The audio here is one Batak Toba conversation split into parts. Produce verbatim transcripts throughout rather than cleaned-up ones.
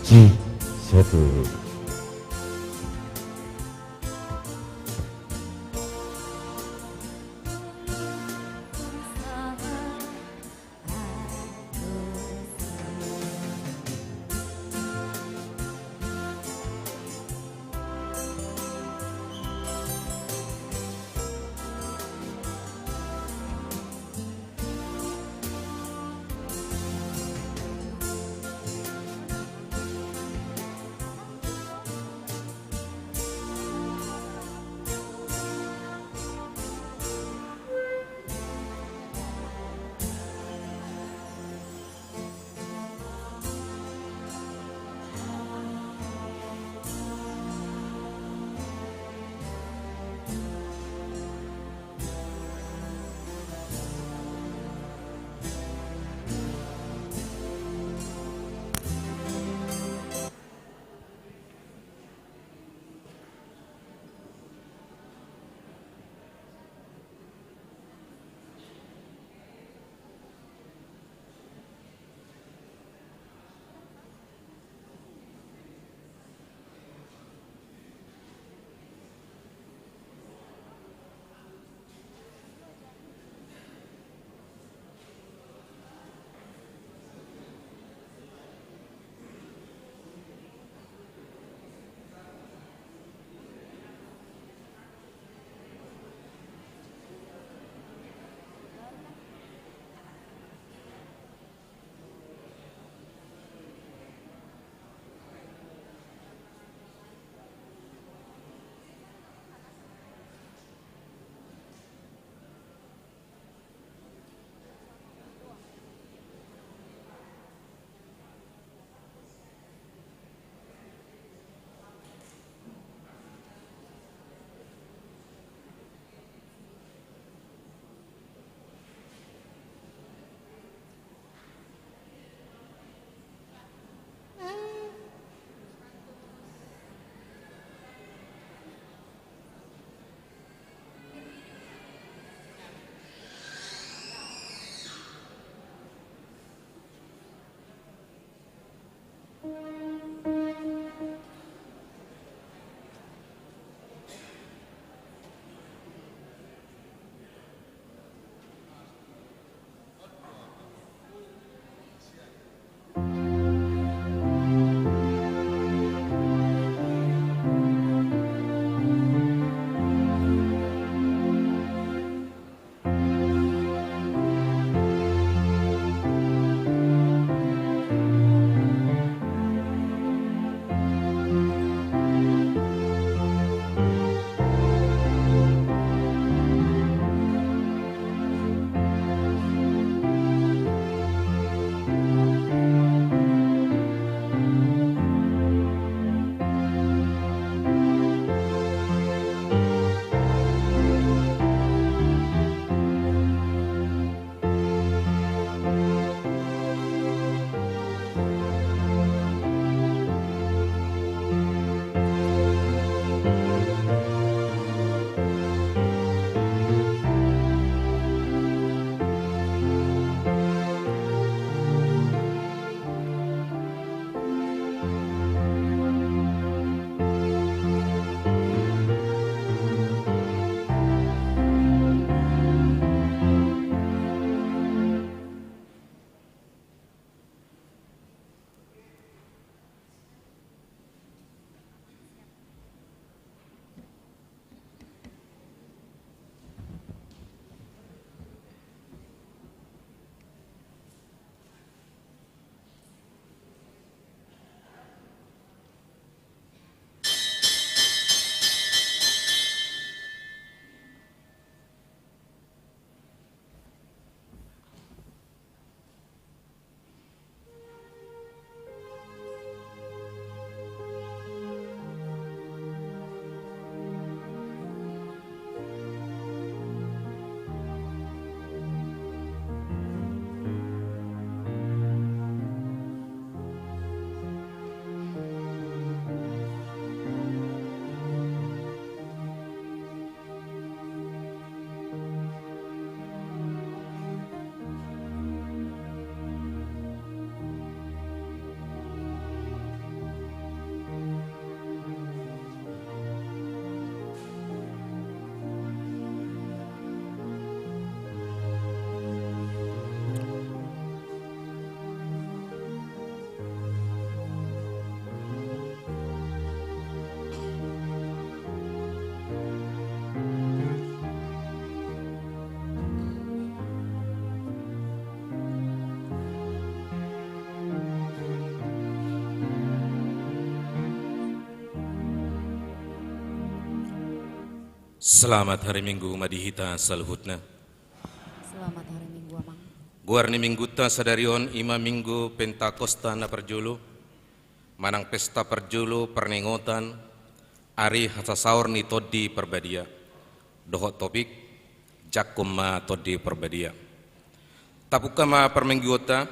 G satu. Selamat hari Minggu ma di hita saluhutna. Selamat hari Minggu, Amang. Goar ni Minggunta sadari on i ma Minggu Pentakosta na parjolo, manang pesta parjolo parningotan ari hasasaor ni Tondi Parbadia. Dohot topik, Jangkon ma Tondi Parbadia. Tabuka ma parmingguonta,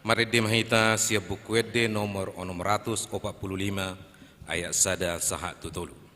marende ma hita sian Buku Ende nomor onom ratus opat pulu lima, ayat sada sahat tu tolu.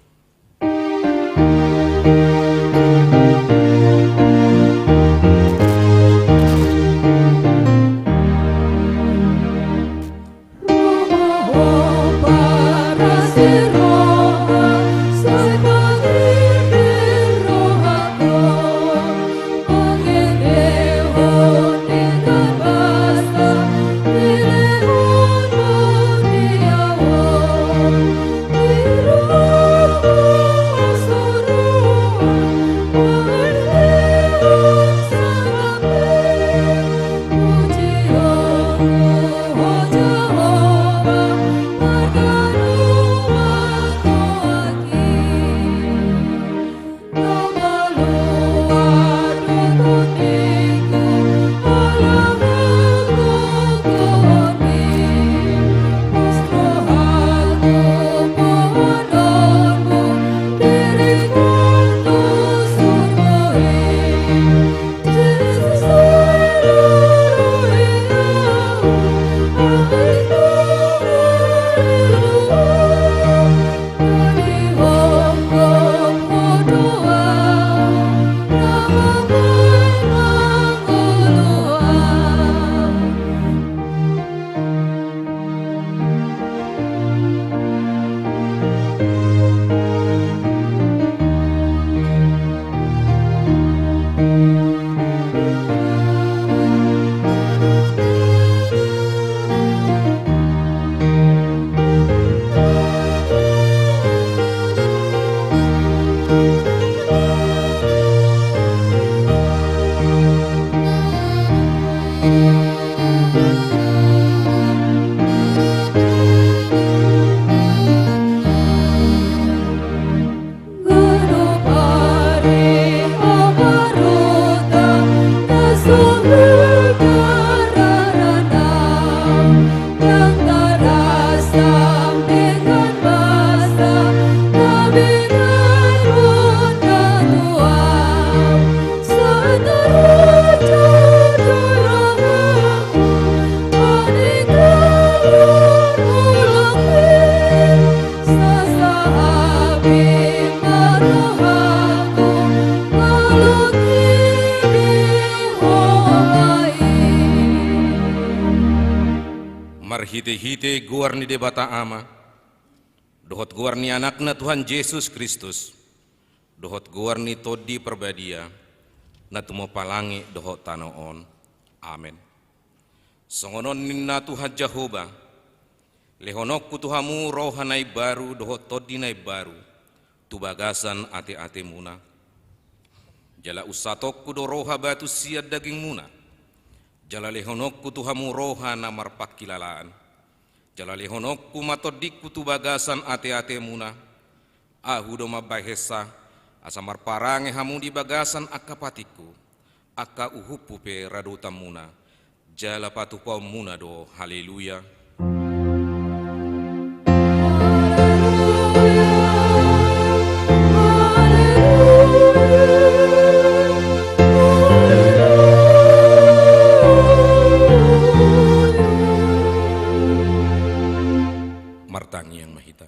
Marhitehite goar ni Debata Ama, dohot goar ni Anakna Tuhan Jesus Kristus, dohot goar ni Tondi Parbadia, na tumompa langit dohot tano on. Amen. Songon on ninna Tuhan Jahowa: Lehononku tu hamu roha na imbaru dohot tondi na imbaru tu bagasan ateatemuna. Jala unsatonku do roha batu sian dagingmuna, jala lehononku tu hamu roha na marpangkilalaan. Jala lehononku ma tondingku tu bagasan ateatemuna. Ahu do mambahensa, asa marparange hamu di bagasan angka patikku, angka uhumhu pe radotanmuna, jala patupaonmuna do. Haleluya. Martangiang ma hita.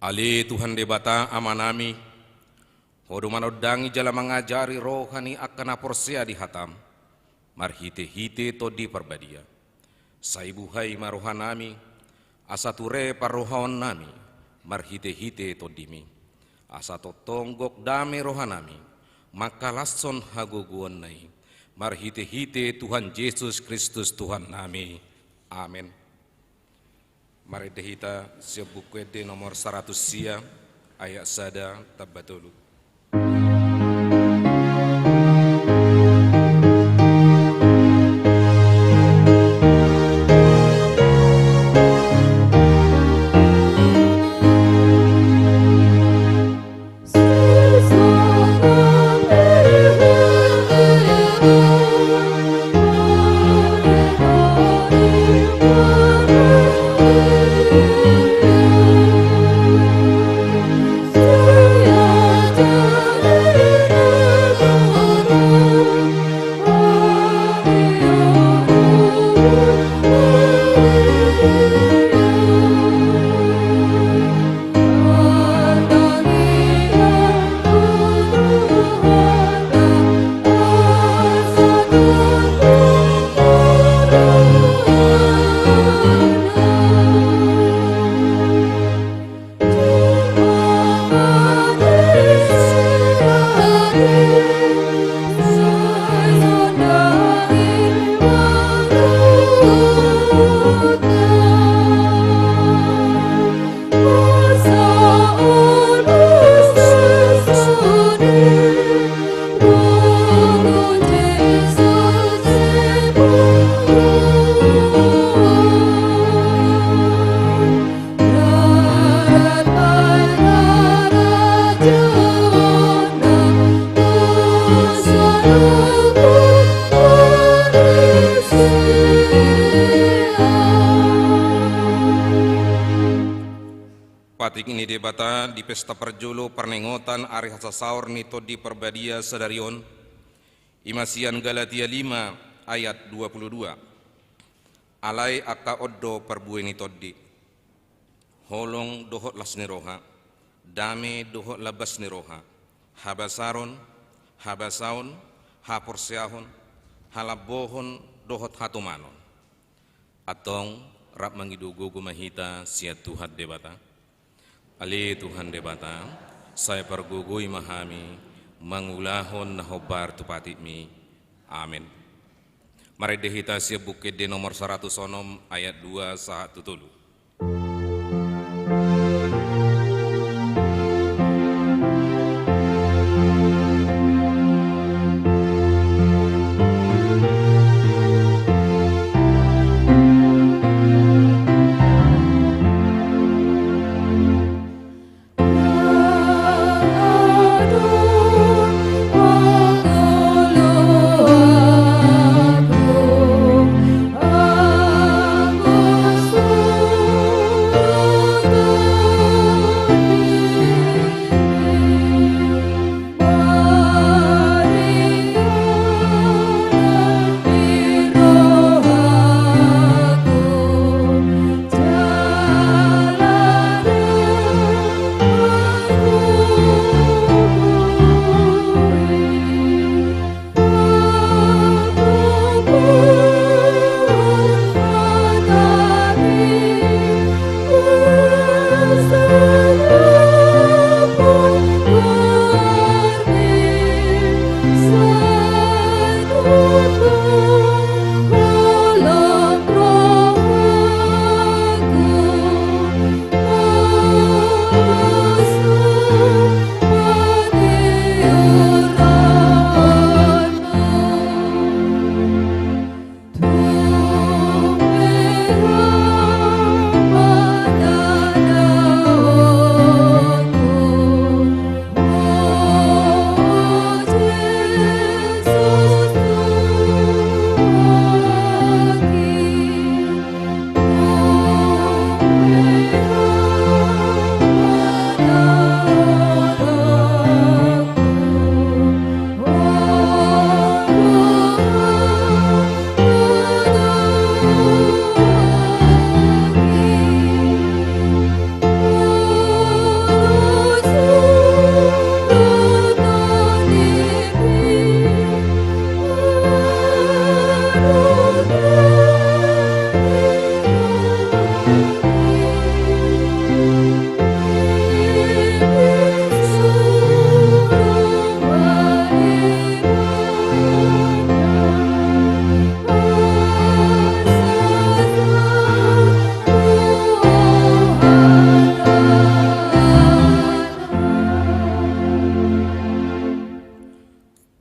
Ale Tuhan Debata Amanami, Ho do manondangi jala mangajari roha ni angka na porsea di hatam, marhitehite Tondi Parbadia. Sai buhai ma rohanami, asa ture parrohaonnami, marhitehite Tondimi. Asa tongtong gok dame rohanami, mangkalashon hagogoonna i, marhitehite Tuhan Jesus Kristus Tuhannami. Amen. Marende hita sian Buku Ende nomor saratus sia, ayat sada tamba tolu. Debata di pesta parjolo parningotan ari hasasaor ni Tondi Parbadia sadari on, i ma sian Galatia lima ayat dua puluh dua. Alai angka on do parbue ni Tondi: holong dohot las ni roha, dame dohot lambas ni roha, habasaron, habasaon, haporseaon, halambohon dohot hatumanon. Antong, rap mangido gogo ma hita sian Tuhan Debata. Ale Tuhan Debata, sai pargogoi ma hami mangulahon na hombar tu patikMi. Amen. Marende hita sian Buku Ende nomor saratus onom ayat dua sahat tu tolu.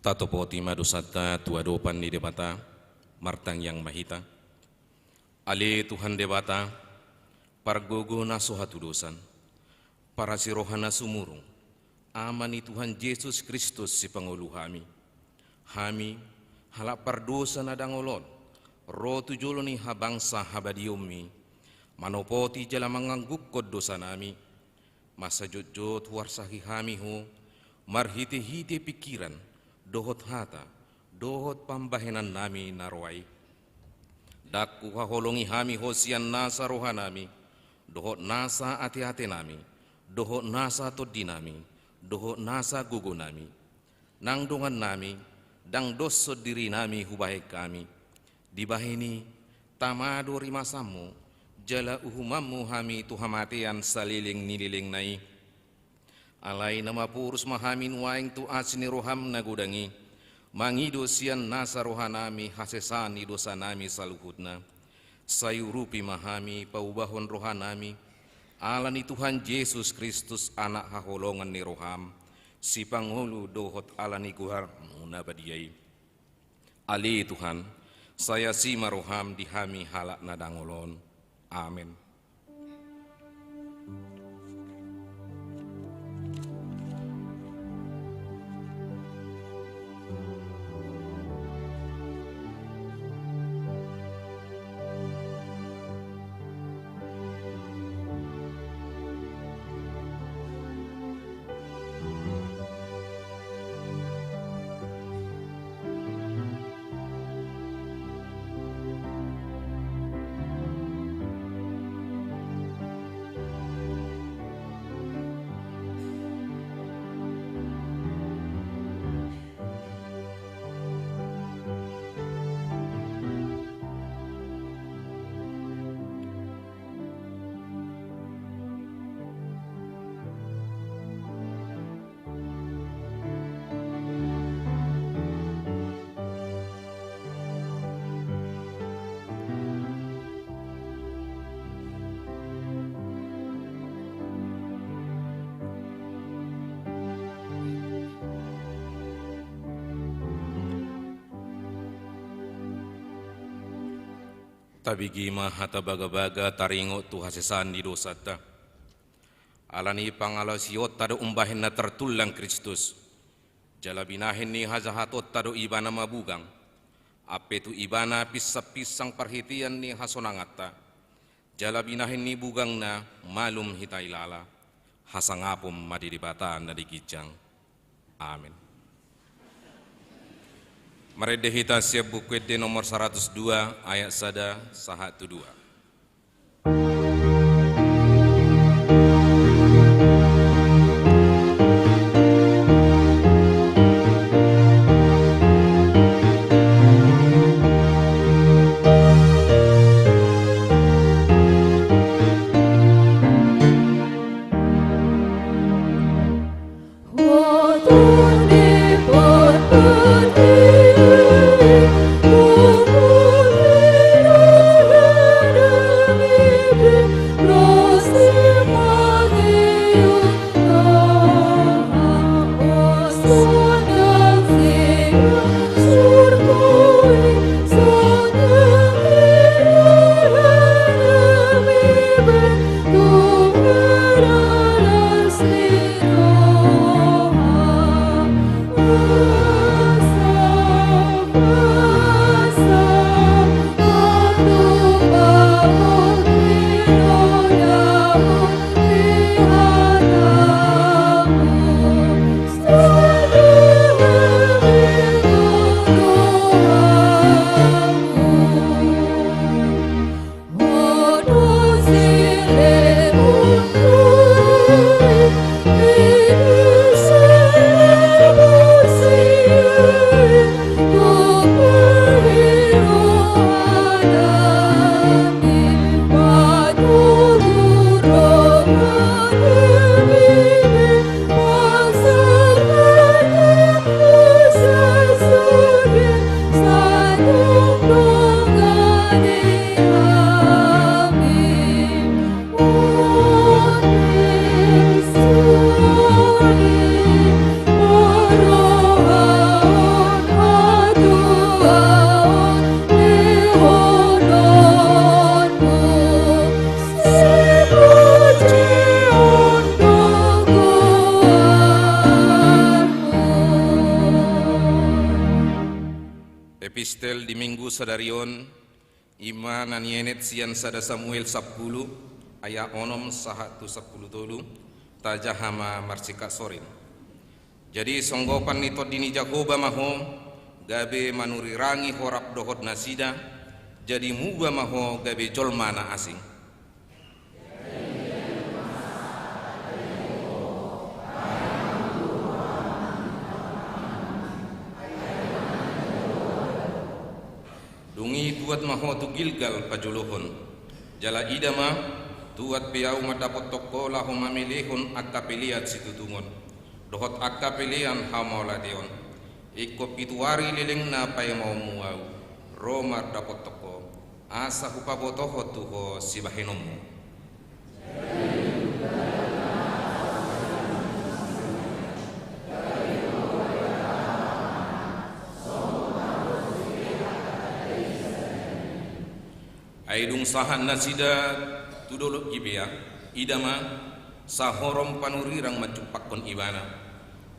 Tatopoti ma dosanta tu adopan ni Debata. Martangiang ma hita. Ale Tuhan Debata, pargogo na so hatudosan, parasi roha na sumurung, Ama ni Tuhan Jesus Kristus, Sipangolu hami. Hami, halak pardosa na dangol on, ro tu jolo ni habangsa habadiaonMi, manopoti jala manganggungkon dosanami. Masa jotjot huarsahi hami Ho, marhitehite pingkiran, dohot hata, dohot pambahenannami na roa i. Ndang huhaholongi hami Ho sian nasa rohanami, dohot nasa ateatenami, dohot nasa tondinami, dohot nasa gogonami. Nang dongannami, ndang doshon dirinami hubahen hami. Dibahen i, tama do rimasanMu, jala uhumanMu hami tu hamatean saleleng ni lelengna i. Alai na maporus ma hami nuaeng tu asi ni rohaM na godang i, mangido sian nasa rohanami hasesaan ni dosanami saluhutna. Sai urupi ma hami paubahon rohanami, ala ni Tuhan Jesus Kristus, Anak haholongan ni rohaM, Sipangolu dohot ala ni goarMu na badia i. Ale Tuhan, sai asi ma rohaM di hami halak na dangol on. Amen. Tabege ma hata bagabaga taringot tu hasesaan ni dosanta. Alani pangalaosionta do umbahen na tartullang Kristus. Jala binahen ni hajahatonta do Ibana mabugang. Ampe tu Ibana pinsangpinsang parhitean ni hasonanganta. Jala binahen ni bugangna malum hita ilala. Hasangapon ma di Debata na di ginjang. Amen. Marende hita sian Buku Ende nomor saratus dua, ayat sada sahat tu dua. Epistel di Minggu sadari on, i ma na nienet sian sada Samuel sampulu, ayat onom sahat tu sampulu tolu, tajaha ma marsikat sorin. Jadi songgopan ni tondi ni Jahowa ma ho, gabe manurirangi ho rap dohot nasida, jadi muba ma ho gabe jolma na asing. Dung i tuat ma ho tu Gilgal pajolohon. Jala ida ma, tuat pe ahu mandapothon ho laho mamelehon angka pelean situtungon dohot angka pelean hamauliateon. Ingkon pitu ari lelengna paemaonmu ahu, ro mandapothon ho, asa hupabotohon tu ho sibahenonmu. Ai dung sahat nasida tu dolok Gibea, ida ma, sahorom panurirang manjumpakkon ibana.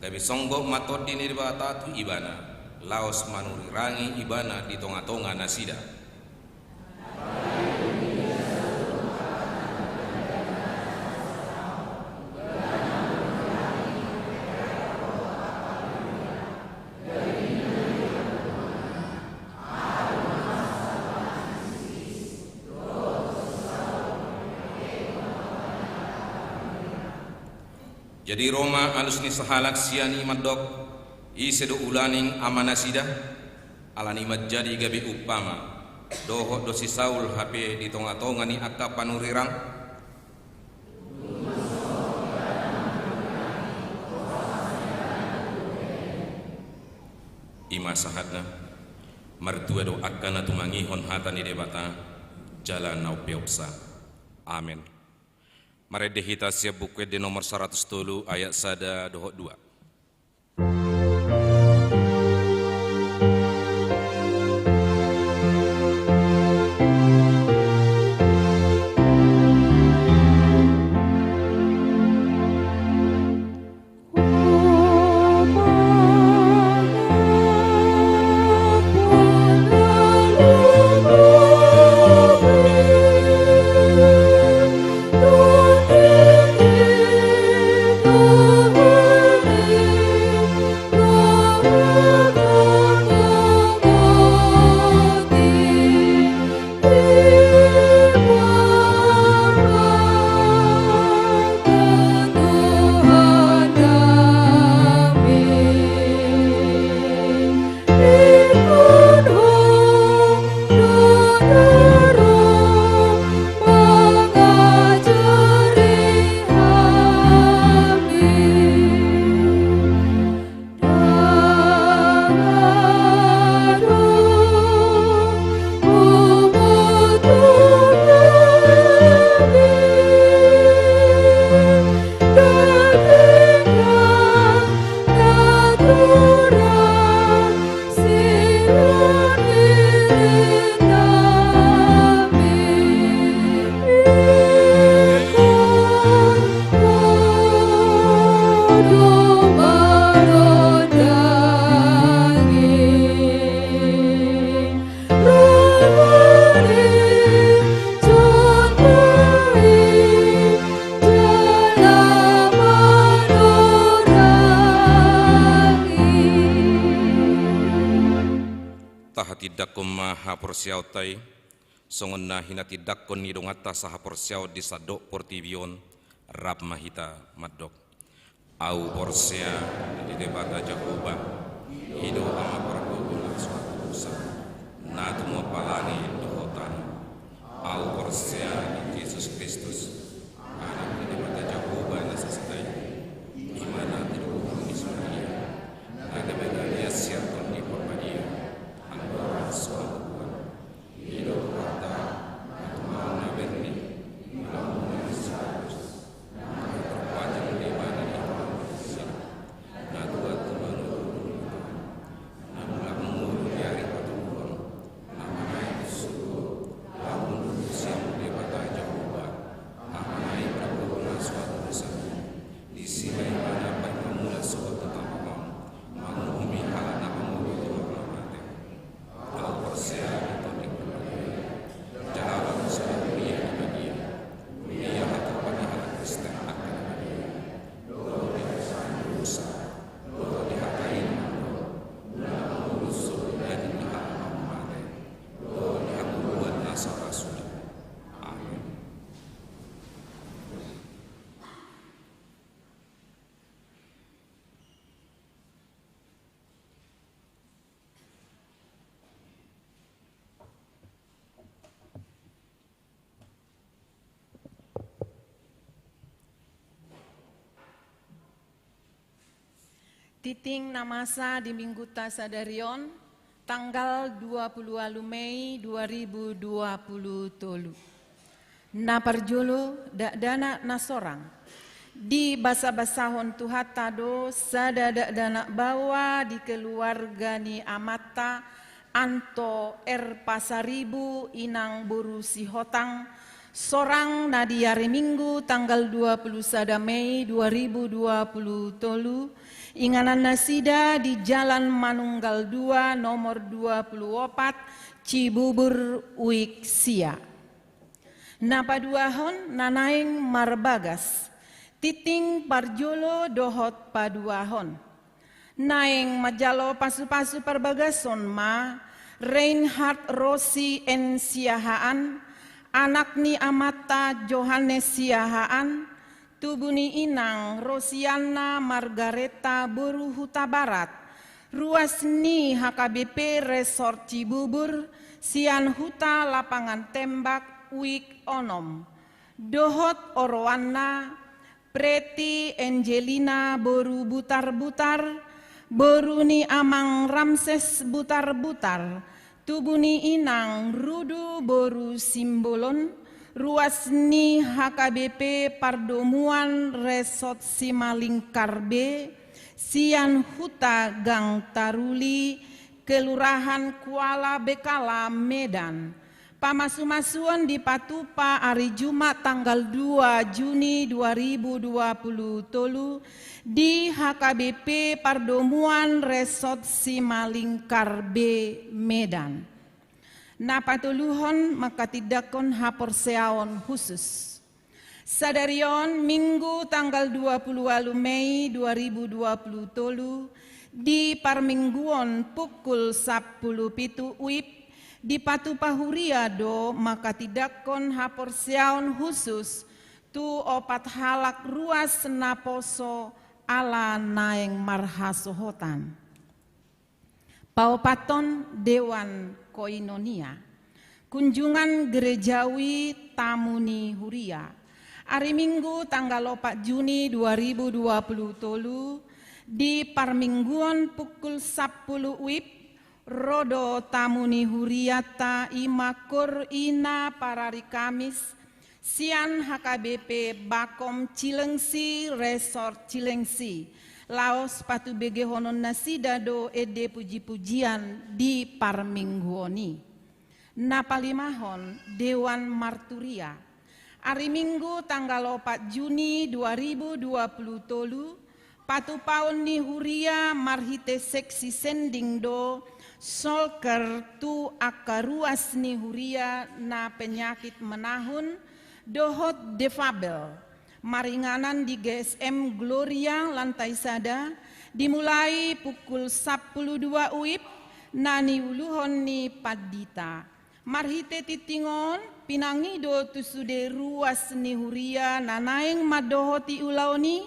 Gabe songgop ma tondi ni Debata tu ibana, laos manurirangi ibana di tongatonga nasida. Jadi ro ma alus ni sahalak sian i mandok, ise do ulaning amanasida? Alani manjadi gabe umpama, dohot do si Saul hape di tongatonga ni angka panurirang. I ma sahatna. Martua do angka na tumangihon hata ni Debata, jala na umpeopsa. Amen. Marende hita sian Buku Ende nomor saratus tolu ayat sada dohot dua. Tahatindangkon ma haporseaonta i, songon na hinatindangkon ni donganta sahaporseaon di sandok portibi on, rap ma hita mandok. Ahu porsea di Debata Jahowa, i do Ama pargogo na so hata dosa, na tumompa langit dohot tano. Ahu porsea di Jesus Kristus, Anak ni Debata Jahowa na sasada i, i ma na tinubuhon ni si Maria, na gabe na niasiathon ni Porbadia, andorang so hamuduan. I do Tuhanta, na tumau na berni, na mangula ni si Daud, na tarpajal Debata di awan ni Sia, na tuat tu banua turpuk ni Tuhan, na mulak mangolu di ari patoluhon, na manaek tu surgo, laho manungkun sian Debata Jahowa, Ama na pargogo na so hata dosa i. Disi ma Ibana paima mulak sogot tu tano on, manguhumi halak na mangolu tu angka na mate. Ahu porsea di Tondi Porbadia, jala lam sada huria na badia, huria hatopan ni halak Kristen angka na badia, dohot di haporseaon dosa, dohot di hata i na mandok, mulak mangolu sogot daging ni halak na mate, dohot di hangoluan na so ra suda. Amen. Tingting na masa di minggunta sadari on, tanggal dua pulu ualu Mei dua ribu dua pulu tolu. Na parjolo, dakdanak na sorang. Dibasabasahon Tuhanta do sada dakdanak baoa di keluarga ni amanta Anto R. Pasaribu, inang boru Sihotang, sorang na di ari Minggu tanggal dua pulu sada Mei dua ribu dua pulu tolu, inganan nasida di Jalan Manunggal dua, nomor dua pulu opat, Cibubur, Uik Sia. Na paduahon na naeng marbagas. Tingting parjolo dohot paduahon. Naeng manjalo pasupasu parbagason ma Reinhard Rosi N. Siahaan, anak ni amanta Johannes Siahaan, tubu ni inang Rosianna Margareta boru Hutabarat, ruas ni H K B P Resort Cibubur, sian Huta Lapangan Tembak, Uik Onom, dohot oroanna, Preti Angelina boru Butarbutar, boru ni amang Ramses Butarbutar, tubu ni inang Rudu boru Simbolon, ruas ni H K B P Pardomuan Resort Simalingkar B, sian Huta Gang Taruli, Kelurahan Kuala Bekala, Medan. Pamasumasuon dipatupa ari Jumat tanggal dua Juni dua ribu dua pulu tolu di H K B P Pardomuan Resort Simalingkar B, Medan. Na patoluhon mangkatindangkon haporseaon khusus. Sadari on, Minggu tanggal dua pulu ualu Mei dua ribu dua pulu tolu, di parmingguon pukul sampulu pitu uip, dipatupa huria do mangkatindangkon haporseaon khusus tu opat halak ruas naposo ala naeng marhasohotan. Paopathon, Dewan Koinonia. Kunjungan gerejawi tamu ni huria. Ari Minggu tanggal opat Juni dua ribu dua pulu tolu, di parmingguon pukul sampulu uip, ro do tamu ni hurianta i ma Kor Ina Parari Kamis, sian H K B P Bakom Cilengsi, Resort Cilengsi, laos patubegehonon nasida do ende pujipujian di parmingguon i. Na palimahon, Dewan Marturia. Ari Minggu tanggal opat Juni dua ribu dua pulu tolu, patupaon ni huria marhite seksi sending do solker tu angka ruas ni huria na penyakit menahun dohot defabel, maringanan di G S M Gloria lantai sada, dimulai pukul sampulu dua uip Na niuluhon ni pandita. Marhite tingting on, pinangido tu sude ruas ni huria na naeng mandohoti ulaon i,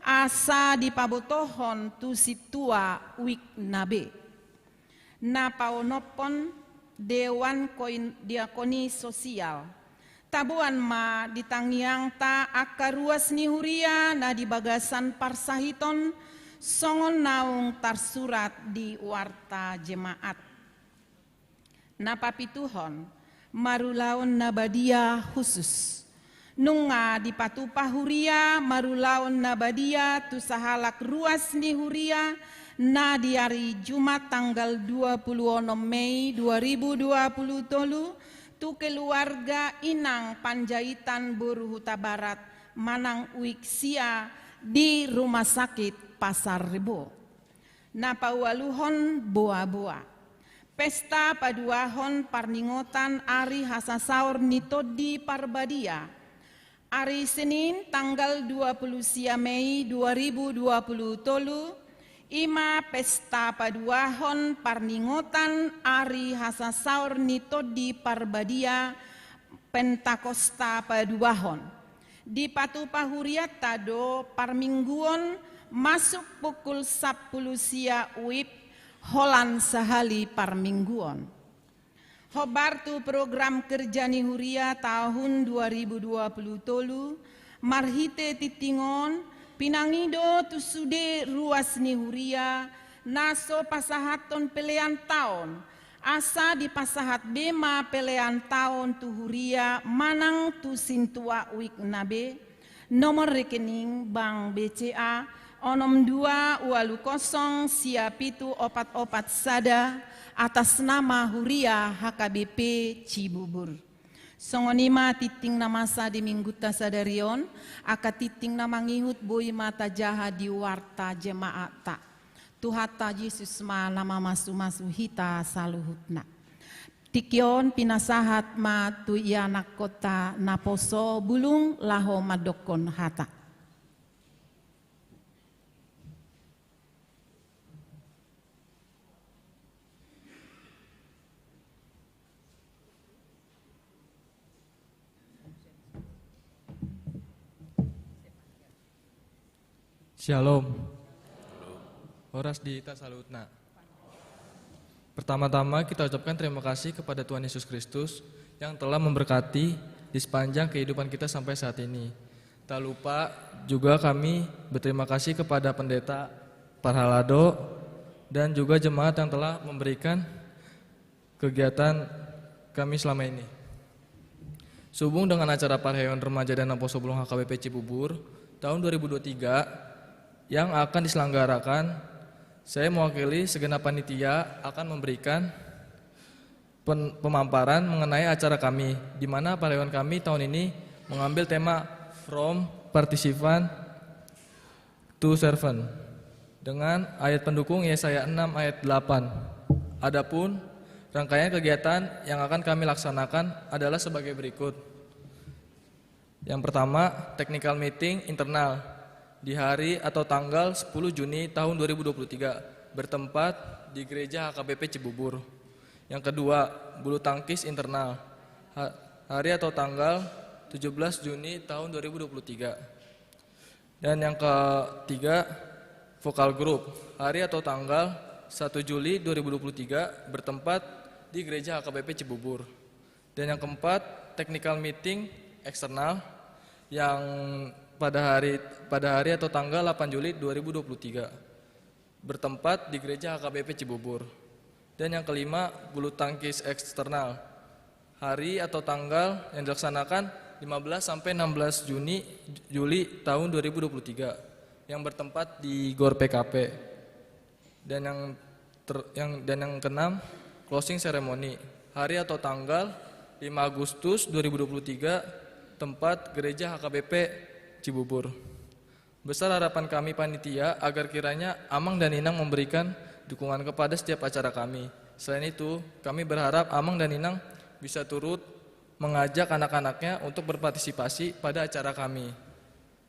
asa dipabotohon tu sintua wijk na be. Na paonomhon, dewan koin-, diakoni sosial. Taboan ma di tangiangta angka ruas ni huria na di bagasan parsahiton, songon naung tarsurat di warta jemaat. Na papituhon, marulaon na badia khusus. Nunga dipatupa huria marulaon na badia tu sahalak ruas ni huria na di ari Jumat tanggal dua puluh onom Mei dua ribu dua puluh tolu, tu keluarga Inang Panjaitan boru Hutabarat manang wijk sia di Rumah Sakit Pasar Rebo. Na paualuhon, boaboa. Pesta paduahon parningotan ari hasasaor ni Tondi Parbadia. Ari Senin tanggal dua puluh sia Mei dua ribu dua puluh tolu, i ma pesta paduahon parningotan ari hasasaor ni Tondi Parbadia, Pentakosta paduahon. Dipatupa hurianta do parmingguon masuk pukul sampulu sia WIB, holan sahali parmingguon. Hombar tu program kerja ni huria tahun dua ribu dua puluh tolu, marhite tingting on, pinangido tu sude ruas ni huria na so pasahathon pelean taon, asa dipasahat be ma pelean taon tu huria manang tu sintua wijk na be. Nomor rekening Bank B C A onom dua ualu kosong sia pitu opat opat sada, atas nama huria H K B P Cibubur. Songon i ma tingting na masa di minggunta sadari on. Angka tingting na mangihut boi ma tajaha di warta jemaatta. Tuhanta Jesus ma na mamasumasu hita saluhutna. Tingki on pinasahat ma tu ianakkonta naposo bulung laho mandokkon hata. Shalom. Horas di hita saluhutna. Pertama-tama kita ucapkan terima kasih kepada Tuhan Yesus Kristus yang telah memberkati di sepanjang kehidupan kita sampai saat ini. Tak lupa juga kami berterima kasih kepada Pendeta Parhalado dan juga jemaat yang telah memberikan kegiatan kami selama ini. Sehubung dengan acara Parheon Remaja dan Naposo Bulung H K B P Cibubur tahun dua ribu dua puluh tiga yang akan diselenggarakan, saya mewakili segenap panitia akan memberikan pen-, pemaparan mengenai acara kami, di mana Parheon kami tahun ini mengambil tema From Participant to Servant dengan ayat pendukung Yesaya enam ayat delapan. Adapun rangkaian kegiatan yang akan kami laksanakan adalah sebagai berikut. Yang pertama, technical meeting internal di hari atau tanggal sepuluh Juni tahun dua ribu dua puluh tiga, bertempat di Gereja H K B P Cibubur. Yang kedua, bulu tangkis internal, ha-, hari atau tanggal tujuh belas Juni tahun dua ribu dua puluh tiga. Dan yang ketiga, vokal group, hari atau tanggal satu Juli dua ribu dua puluh tiga, bertempat di Gereja H K B P Cibubur. Dan yang keempat, technical meeting eksternal yang pada hari, pada hari atau tanggal delapan Juli dua ribu dua puluh tiga, bertempat di Gereja H K B P Cibubur. Dan yang kelima, bulu tangkis eksternal, hari atau tanggal yang dilaksanakan lima belas sampai enam belas Juni, Juli tahun dua ribu dua puluh tiga, yang bertempat di Gor P K P. Dan yang ter-, yang, dan yang keenam, closing ceremony, hari atau tanggal lima Agustus dua ribu dua puluh tiga, tempat Gereja H K B P Cibubur. Besar harapan kami panitia agar kiranya Amang dan Inang memberikan dukungan kepada setiap acara kami. Selain itu, kami berharap Amang dan Inang bisa turut mengajak anak-anaknya untuk berpartisipasi pada acara kami.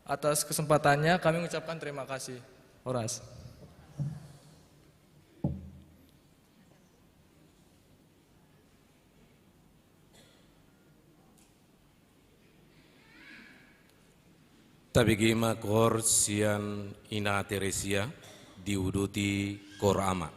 Atas kesempatannya, kami mengucapkan terima kasih. Horas. Tabege ma koor sian Ina Teresia, diuduti koor ama.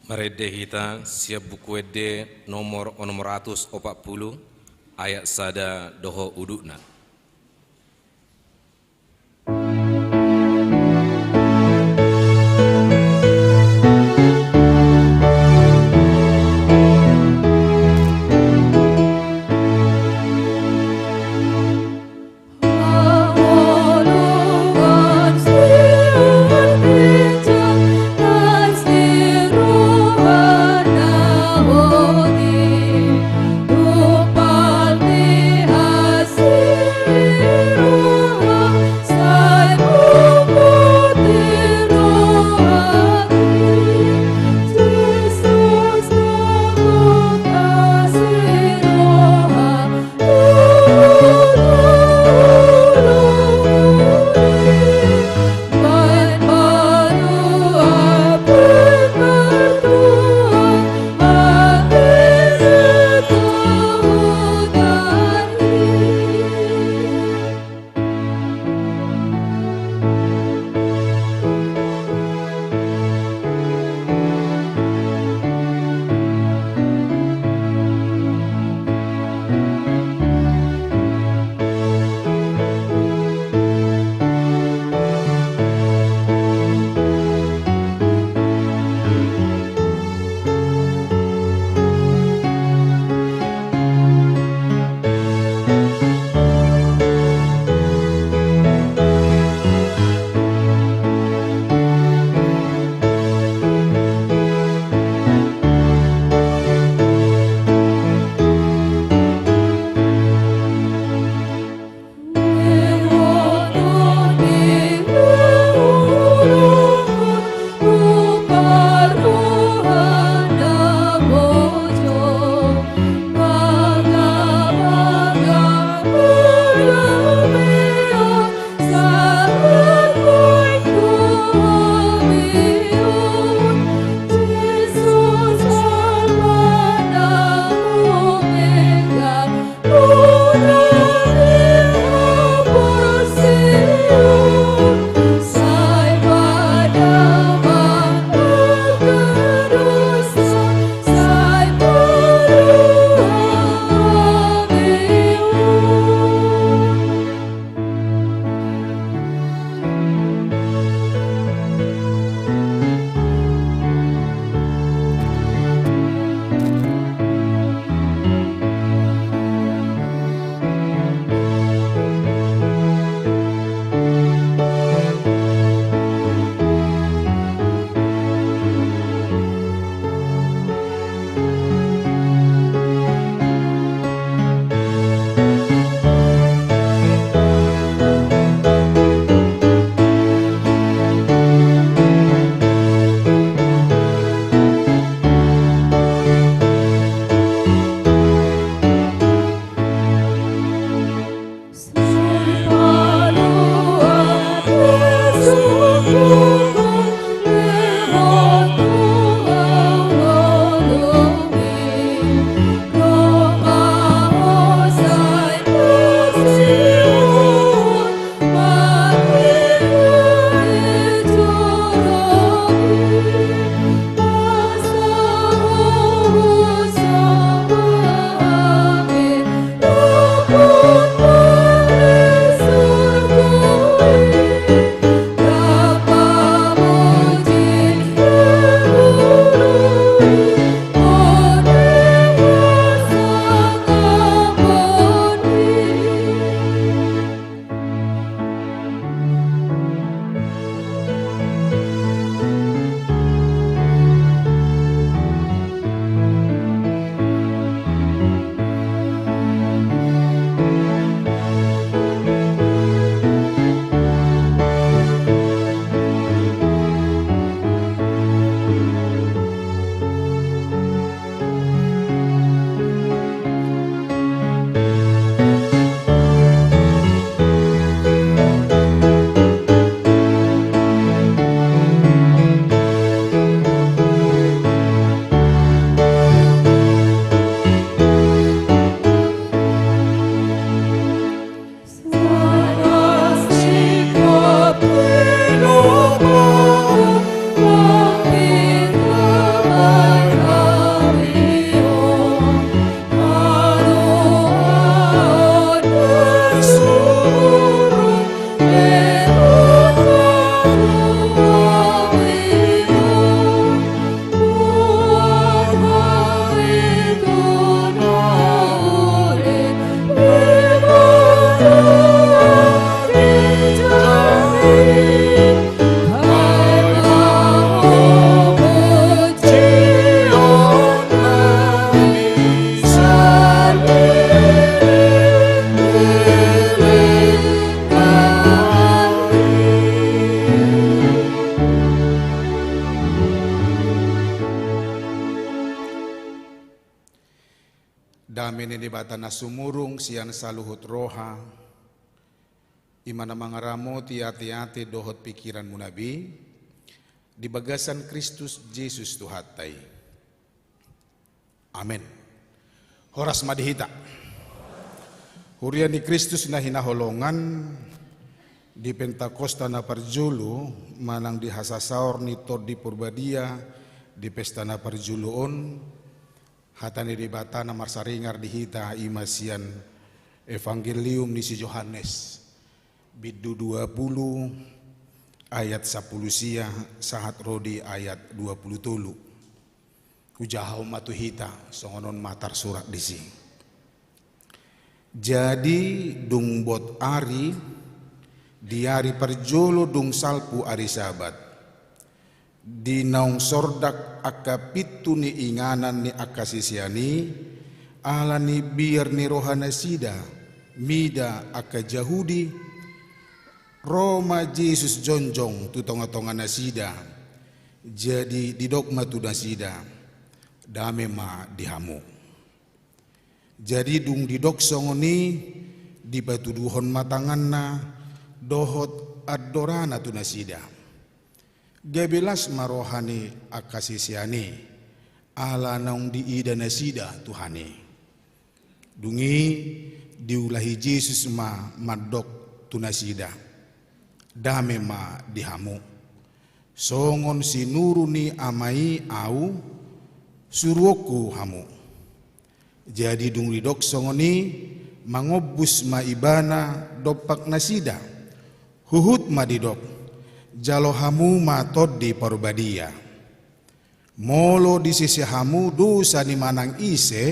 Marende hita sian Buku Ende nomor onom ratus opat pulu, ayat sada dohot udutna. Dame ni Debata na sumurung sian saluhut roha, i ma na mangaramoti ateate dohot pingkiranmuna be, di bagasan Kristus Jesus Tuhanta i. Amen. Horas ma di hita. Huria ni Kristus na hinaholongan, di Pentakosta na parjolo, manang di hasasaor ni Tondi Parbadia, di pesta na parjolo on, hata ni Debata na marsaringar di hita i ma sian Evangelium ni si Johannes, bindu dua pulu, ayat sampulu sia, sahat ro di ayat dua pulu tolu. Hujahahon ma tu hita, songon on ma tarsurat disi. Jadi, dung bot ari, di ari parjolo dung salpu ari Sabat, di naung sordak angka pintu ni inganan ni angka sisean i, ala ni biar ni rohanasida mida angka Jahudi, ro ma Jesus jongjong tu tongatonganasida. Jadi didok ma tu nasida, "Dame ma di hamu." Jadi dung didok songon i, dipatuduhon ma tanganna dohot andorana tu nasida. Gabe las ma roha ni angka sisean i, ala naung diida nasida Tuhan i. Dung i diulahi Jesus ma mandok tu nasida, "Dame ma di hamu. Songon sinuru ni Ama i Ahu, suruonku hamu." Jadi dung didok songon i, mangombus ma Ibana dompak nasida. Huhut ma didok, "Jalo hamu ma Tondi Parbadia. Molo disese hamu dosa ni manang ise,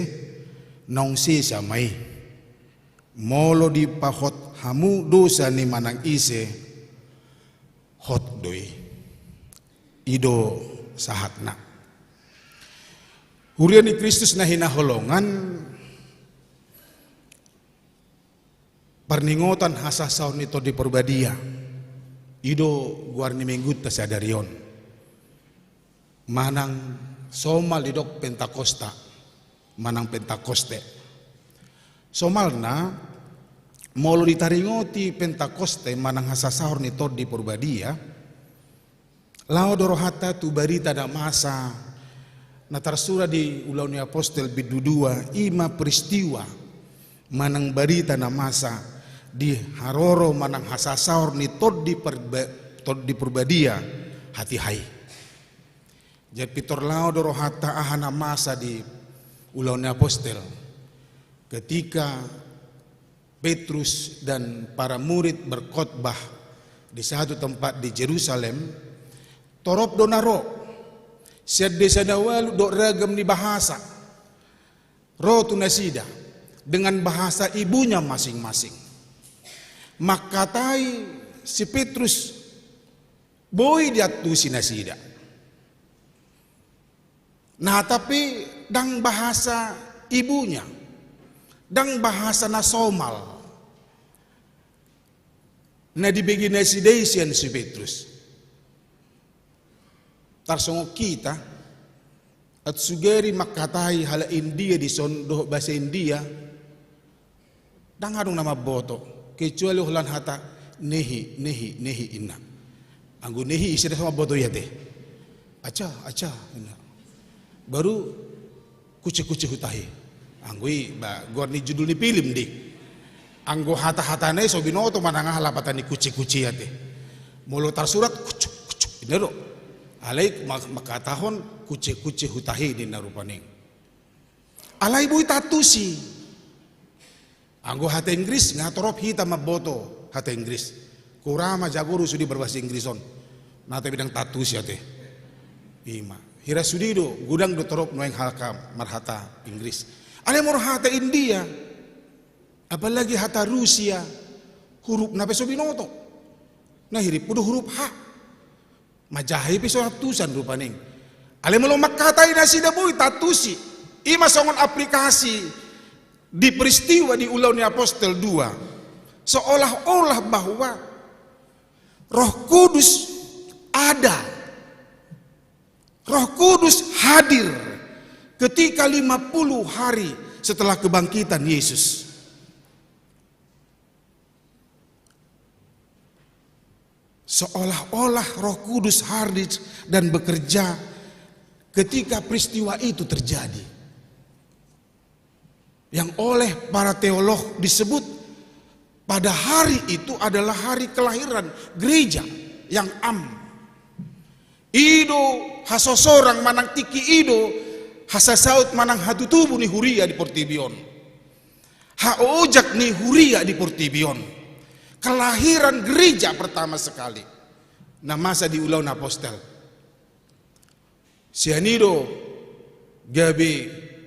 naung sesa ma i. Molo dipahot hamu dosa ni manang ise, hot do i." I do sahatna. Huria ni Kristus na hinaholongan, parningotan hasasaor ni Tondi Parbadia, i do goar ni minggunta sadari on. Manang somal didok Pentakosta, manang Pentakoste. Somalna, molo ditaringoti Pentakoste manang hasasaor ni Tondi Parbadia, laho do rohanta tu barita na masa na tarsurat di Ulaon ni Apostel bindu dua, i ma peristiwa manang barita na masa di haroro manang hasasaor ni Tondi Parba-, Tondi Parbadia hatiha i. Jadi pintor laho do rohanta aha na masa di Ulaon ni Apostel, ketika Petrus dan para murid berkhotbah di satu tempat di Jerusalem, torop do na ro, sian desa na ualu dohot ragam ni bahasa, ro tu nasida dengan bahasa ibunya masing-masing. Mangkatai si Petrus, boi diantusi nasida. Nah, tapi ndang bahasa ibunya, ndang bahasa na somal na dibege nasida i sian si Petrus. Tarsongon hita, aut sugari mangkatai halak India dison dohot bahasa India, ndang adong na mamboto, kecuali holan hata nehi, nehi, nehi, inna. Anggo nehi, ise na so mamboto i ate? Acha, acha, inna. Baru kucing-kucing hutahi. Anggo i, ba, goar ni judul ni film di. Anggo hata-hatana i so binoto manang aha lapatan ni kucing-kucing ate. Molo tarsurat, kucuk, kucuk, inna do. Alai ma-, mangkatahon kucing-kucing hutahi ninna rupani. Alai boi taantusi. Anggo hata Inggris, nga torop hita mamboto hata Inggris. Hura ma jago do sude marbahasa Inggris on. Nga tapi ndang taantusi ate. I ma. Hira sude do, godang do torop nuaeng halak marhata Inggris. Alai molo hata India, apalagi hata Rusia, hurufna pe so binoto. Na hirimpu do huruf H. Manjaha i pe so antusan rupani. Alai molo mangkatai nasida boi taantusi. I ma songon aplikasi di peristiwa di Ulaon ni Apostel dua. Seolah-olah bahwa Roh Kudus ada. Roh Kudus hadir ketika lima puluh hari setelah kebangkitan Yesus. Seolah-olah Roh Kudus hadir dan bekerja ketika peristiwa itu terjadi. Yang oleh para teolog disebut pada hari itu adalah hari kelahiran gereja yang am. I do hasosorang manang tingki i do hasasaut manang hatutubu ni huria di portibi on. Haojak ni huria di portibi on. Kelahiran gereja pertama sekali. Na masa di Ulaon Apostel. Sian i do gabe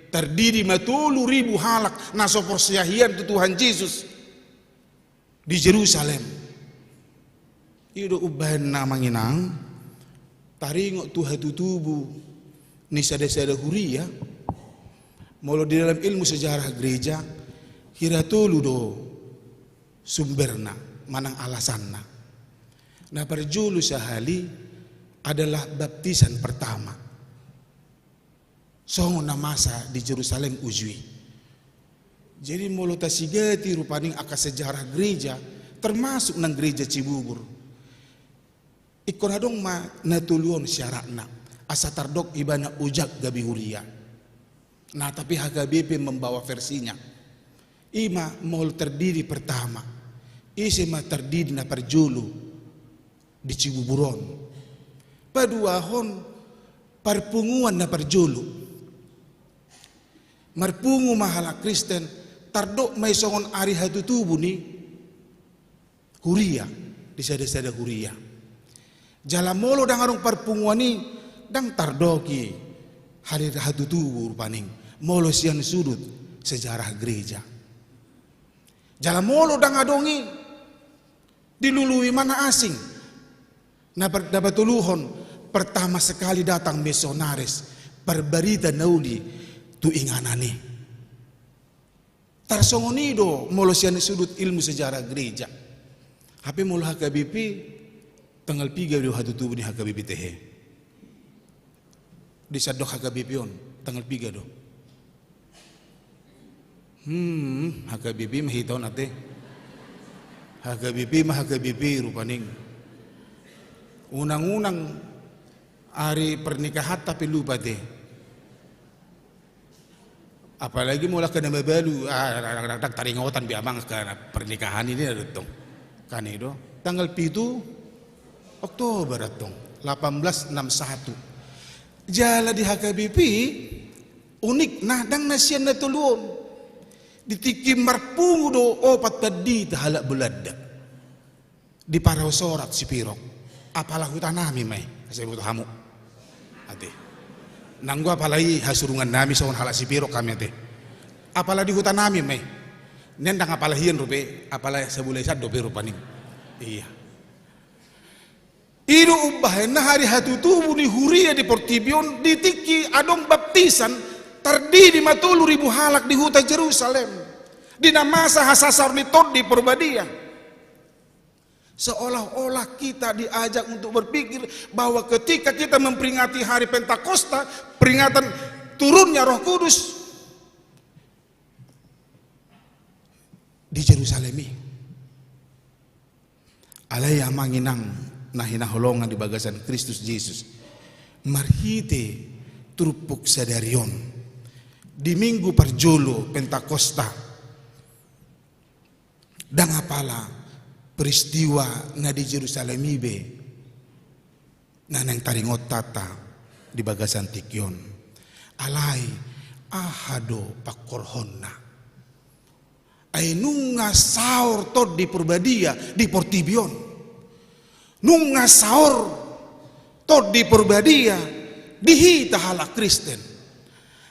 tardidi ma tolu ribu halak na so porsea hian tu Tuhan Jesus di Jerusalem. I do umbahen na manginang taringot tu hatutubu ni sada-sada huria. Molo di dalam ilmu sejarah gereja, hira tolu do sumberna manang alasanna. Na parjolo sahali adalah baptisan pertama. Songon na masa di Jerusalem uju i. Jadi molo tasigati rupani angka sejarah gereja, termasuk nang gereja Cibubur. Ingkon adong ma na tolu on syaratna, asa tardok ibana ojak gabe huria. Nah, tapi H K B P membawa versinya. I ma molo tardidi pertama. Ise ma tardidi na parjolo di Cibubur on? Paduahon, parpunguan na parjolo. Marpungu ma halak Kristen, tardok ma i songon ari hatutubu ni huria, di sada-sada huria. Jala molo ndang adong parpunguan i, ndang tardok i ari hatutubu rupani, molo sian sudut sejarah gereja. Jala molo ndang adong i, dilului ma na asing. Na par-, na patoluhon, pertama sekali datang misionaris, parbarita na uli tu inganan i. Tarsongon i do molo sian sudut ilmu sejarah gereja. Hape molo H K B P, tanggal piga do hatutubu ni H K B P tehe? Di sandok H K B P on, tanggal piga do? Hmm, H K B P ma hita on ate. H K B P ma H K B P rupani. Unang-unang ari pernikahan tapi lupa te. Apalagi molo angka na mabalu, ah, ndang taringotan be amang angka pernikahan i, ninna do tong. Kan i do. Tanggal pitu Oktober tong, delapan belas enam satu. Jala di H K B P, unikna ndang na sian na tolu on. Di tingki marpungu do opat pandita halak Belanda. Diparau sorat sipirok. Apala hutanami ma i, asa diboto hamu. Ate. Nanggo apala i hasurungannami songon halak sipirok hami ate. Apala di hutanami ma i. Nian ndang apala hian dope, apala sabulai sandok dope rupani. Iya. I do umbahen na ari hatutubu ni huria di portibi on, di tingki adong baptisan, tardidi ma tolu ribu halak di huta Jerusalem. Di na masa hasasaor ni Tondi Porbadia. Seolah-olah kita diajak untuk berpikir bahwa ketika kita memperingati hari Pentakosta, peringatan turunnya Roh Kudus di Jerusalem i. Alai amang inang na hinaholongan di bagasan Kristus Jesus, marhite turpuk sadari on, di minggu parjolo Pentakosta, ndang apala peristiwa na di Jerusalem i be na naeng taringot hita di bagasan tingki on. Alai aha do pangkorhonna? Ai nunga saor Tondi Porbadia di portibi on. Nunga saor Tondi Porbadia di hita halak Kristen.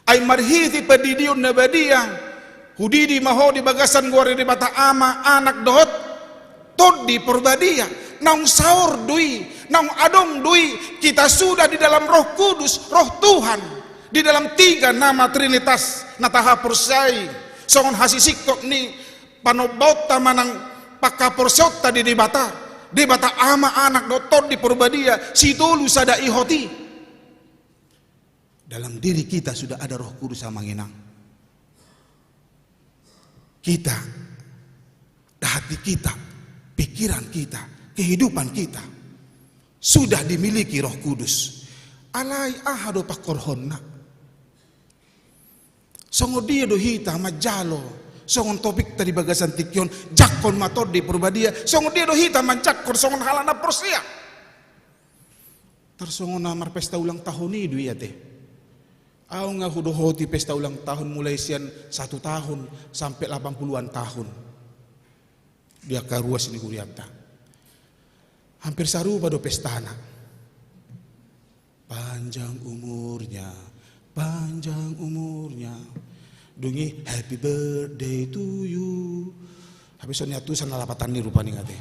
Ai marhite pandidion na badia, hudidi ma ho di bagasan goar ni Debata Ama, Anak dohot Tondi Porbadia. Naung saor do i, naung adong do i, kita sudah di dalam Roh Kudus, Roh Tuhan, di dalam tiga nama Trinitas na tahaporseai, songon hasisingkop ni panombaonta manang panghaporseaonta di Debata, Debata Ama, Anak dohot Tondi Porbadia, sitolu sada ihot i. Dalam diri kita sudah ada Roh Kudus, amang inang. Kita, hati kita, pikiran kita, kehidupan kita sudah dimiliki Roh Kudus. Alai aha do pangkorhonna? Songon dia do hita manjalo, songon topikta di bagasan tingki on, jangkon ma Tondi Porbadia, songon dia do hita manjangkon songon halak na porsea? Tarsongon na marpesta ulang tahun i do i ate. Au nga hudohoti pesta ulang tahun mulai sian satu tahun sampe lapan puluhan tahun. Di angka ruas ni hurianta. Hampir sarupa do pestana. Panjang umurnya, panjang umurnya. Dung i happy birthday to you. Hape songon i antusan na lapatan ni rupani ate.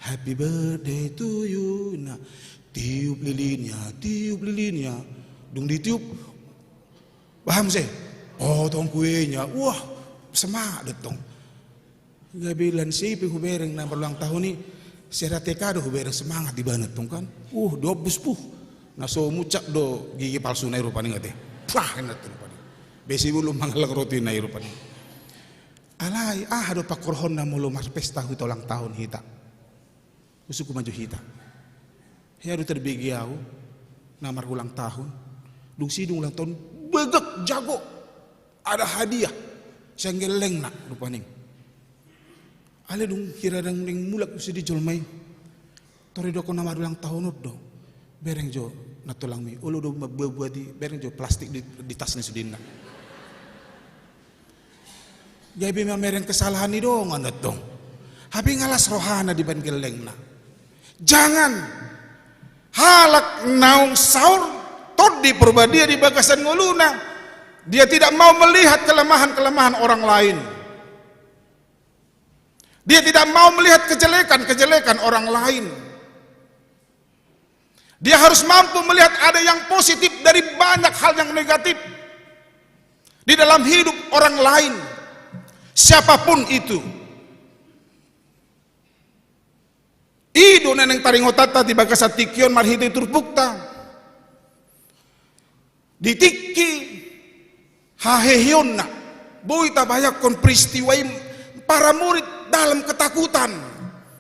Happy birthday to you. Nah, tiup lilinnya, tiup lilinnya. Dung ditiup, paham se? Potong kuenya. Wah, semangat do tong. Gabe lansia i pe hubereng na marulang tahun i, sera T K do hubereng semangat di bana tong kan. Uh, diombus puh. Na so muncak do gigi palsu na i rupani ate. Pah, enak tu rupani. Besi bulu mangalak roti na i rupani. Alai, aha do pangkorhonna molo marpesta hita ulang tahun hita? Husungkun ma jo hita. Hea do tarbege au na marulang tahun. Dung sidung ulang tahun, begak jago. Ada hadiah. Sian gellengna rupani. Alai dung hira dung mulak sude jolma i. Tor didokkon na marulang tahun on do. Bereng jo na tolangmi. Olo do mambuat-buat i, bereng jo plastik di, di tas ni sudena. Gabe mamereng kesalahan ni dongan do tong. Hape nga las rohana dibaen gellengna. Jangan. Halak naung saur Tondi Porbadia di bagasan ngoluna. Dia tidak mau melihat kelemahan-kelemahan orang lain. Dia tidak mau melihat kejelekan-kejelekan orang lain. Dia harus mampu melihat ada yang positif dari banyak hal yang negatif di dalam hidup orang lain, siapapun itu. I do na naeng taringotanta di bagasan tingki on marhite turpukta. Di tingki haheheonna, boi tabayangkon peristiwa i, para murid dalam ketakutan.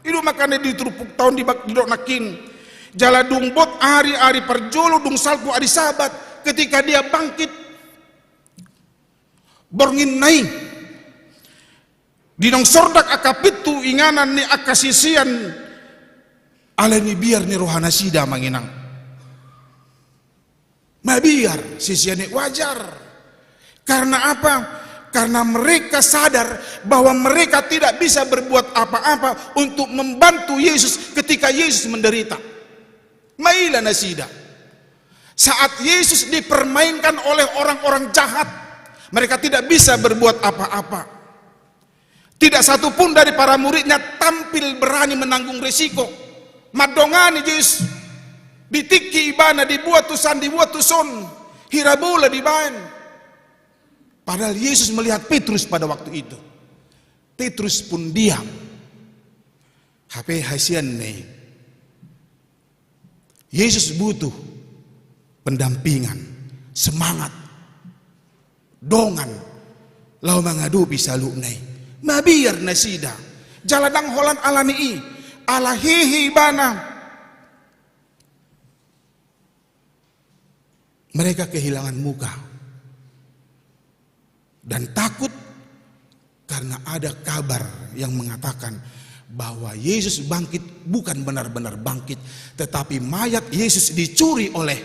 I do makana di turpukta on di bak-, didok nangkin. Jala dung bot ari, ari parjolo, dung salpu ari Sabat, ketika dia bangkit, bornginna i, di naung sordak angka pintu inganan ni angka sisean, alani biar ni rohanasida amang inang. Mabiar sisean i, wajar. Karena apa? Karena mereka sadar bahwa mereka tidak bisa berbuat apa-apa untuk membantu Yesus ketika Yesus menderita. Maila nasida. Saat Yesus dipermainkan oleh orang-orang jahat, mereka tidak bisa berbuat apa-apa. Tidak satu pun dari para muridnya tampil berani menanggung risiko. Mandongani Jesus. Di tingki ibana dibuat tusan, dibuat tuson. Hira bola dibaen. Padahal Yesus melihat Petrus pada waktu itu. Petrus pun diam. Hape hasianna i. Yesus butuh pendampingan, semangat, dongan, laho mangadopi saluhutna i. Mabiar nasida, jala ndang holan alani i, ala hehe ibana. Mereka kehilangan muka dan takut karena ada kabar yang mengatakan bahwa Yesus bangkit, bukan benar-benar bangkit, tetapi mayat Yesus dicuri oleh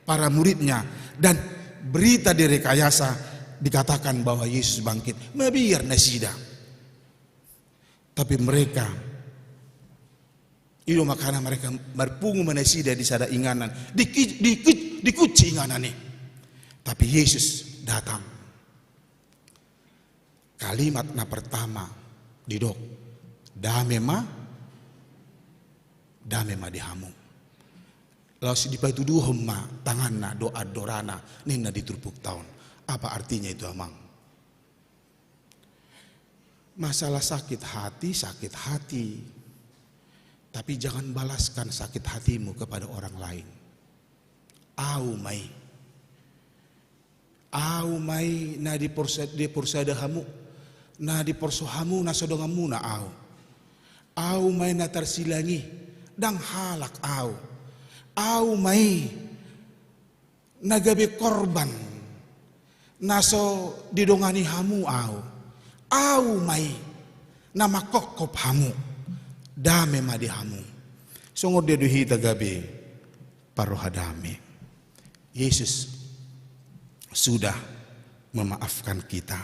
para muridnya, dan berita direkayasa dikatakan bahwa Yesus bangkit. Mabiar nasida. Tapi mereka, i do makana mereka marpungu ma nasida di sada inganan, di ki-, di ki-, dikunci inganan i. Tapi Yesus datang. Kalimat na pertama didok, "Dame ma, dame ma di hamu." Laos dipatuduhon ma tanganna dohot andorana, ninna di turpukta on. Apa artinya itu, amang? Masalah sakit hati, sakit hati. Tapi jangan balaskan sakit hatimu kepada orang lain. Au ma i. Au ma i na diporsa-, diporsada hamu. Na diporso hamu na so donganmuna ahu. Ahu ma i na tarsilang i, ndang halak ahu. Ahu ma i na gabe korban na so didongani hamu ahu. Ahu ma i na manghophop hamu. Dame ma di hamu. Songon dia do hita gabe parroha dame? Yesus sudah memaafkan kita.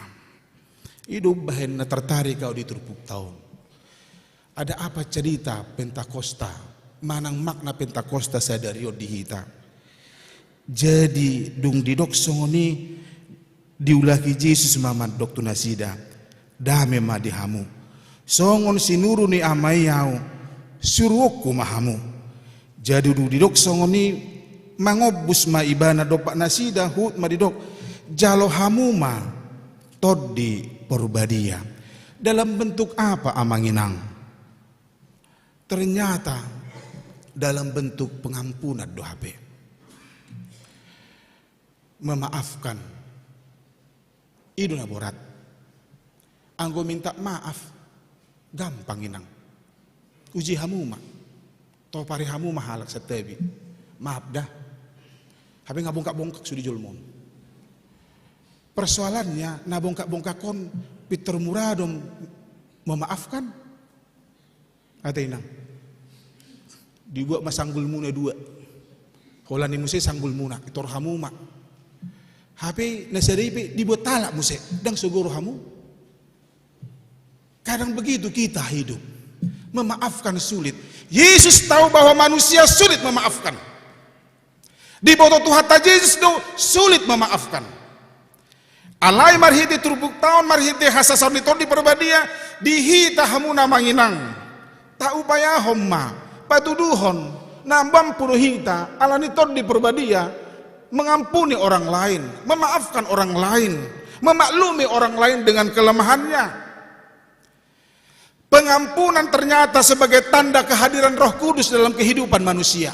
I do umbahen na tartarik ahu di turpukta on. Ada apa cerita Pentakosta, manang makna Pentakosta sadari on di hita? Jadi dung didok songon i, diulaki Jesus ma mandok tu nasida: Dame ma di hamu. Songon sinuru ni Ama i ahu, suruonku ma hamu. Jadi dung didok songon i, mangombus ma ibana dompak nasida, huhut ma didok: Jalo hamu ma Tondi Porbadia. Dalam bentuk apa, Amang Inang? Ternyata dalam bentuk pengampunan do hape. Memaafkan. I do na borat. Anggo minta maaf gampang, Inang. Uji hamu ma. Topari hamu ma halak santabi. Maaf da. Hape nga bongkak-bongkak sude jolma on. Persoalannya, na bongkak-bongkak on pintor mura do memaafkan? Ate, Inang. Dibuat ma sanggulmuna dua. Holan i muse sanggulmuna, itor hamu ma. Hape na sada i pe dibuat halak muse, ndang so goro hamu. Kadang begitu kita hidup. Memaafkan sulit. Yesus tahu bahwa manusia sulit memaafkan. Diboto Tuhanta Jesus do sulit memaafkan. Alai marhite turpukta on, marhite hasasaon ni Tondi Porbadia, di hita hamu na manginang. Taupayahon ma, patuduhon, na mampu do hita, ala ni Tondi Porbadia, mengampuni orang lain, memaafkan orang lain, memaklumi orang lain dengan kelemahannya. Pengampunan ternyata sebagai tanda kehadiran Roh Kudus dalam kehidupan manusia.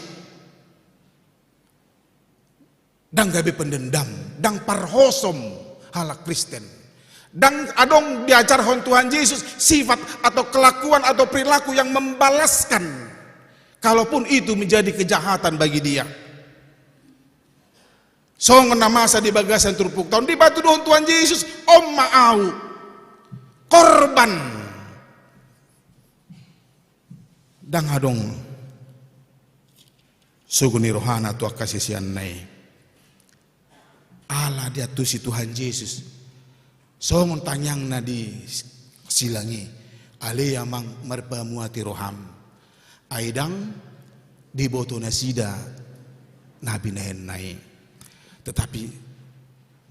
Ndang gabe pendendam, ndang parhosom halak Kristen. Ndang adong diajarhon Tuhan Yesus sifat atau kelakuan atau perilaku yang membalaskan, kalaupun itu menjadi kejahatan bagi dia. Songon na masa di bagasan turpukta on, dipatuduhon Tuhan Yesus, on ma ahu, korban. Ndang adong sogo ni rohana tu angka siseanna i. Ala diantusi Tuhan Jesus. Songon tangiangna di silang i, ale Amang, marpamuati roham. Ai ndang diboto nasida na binahenna i. Tetapi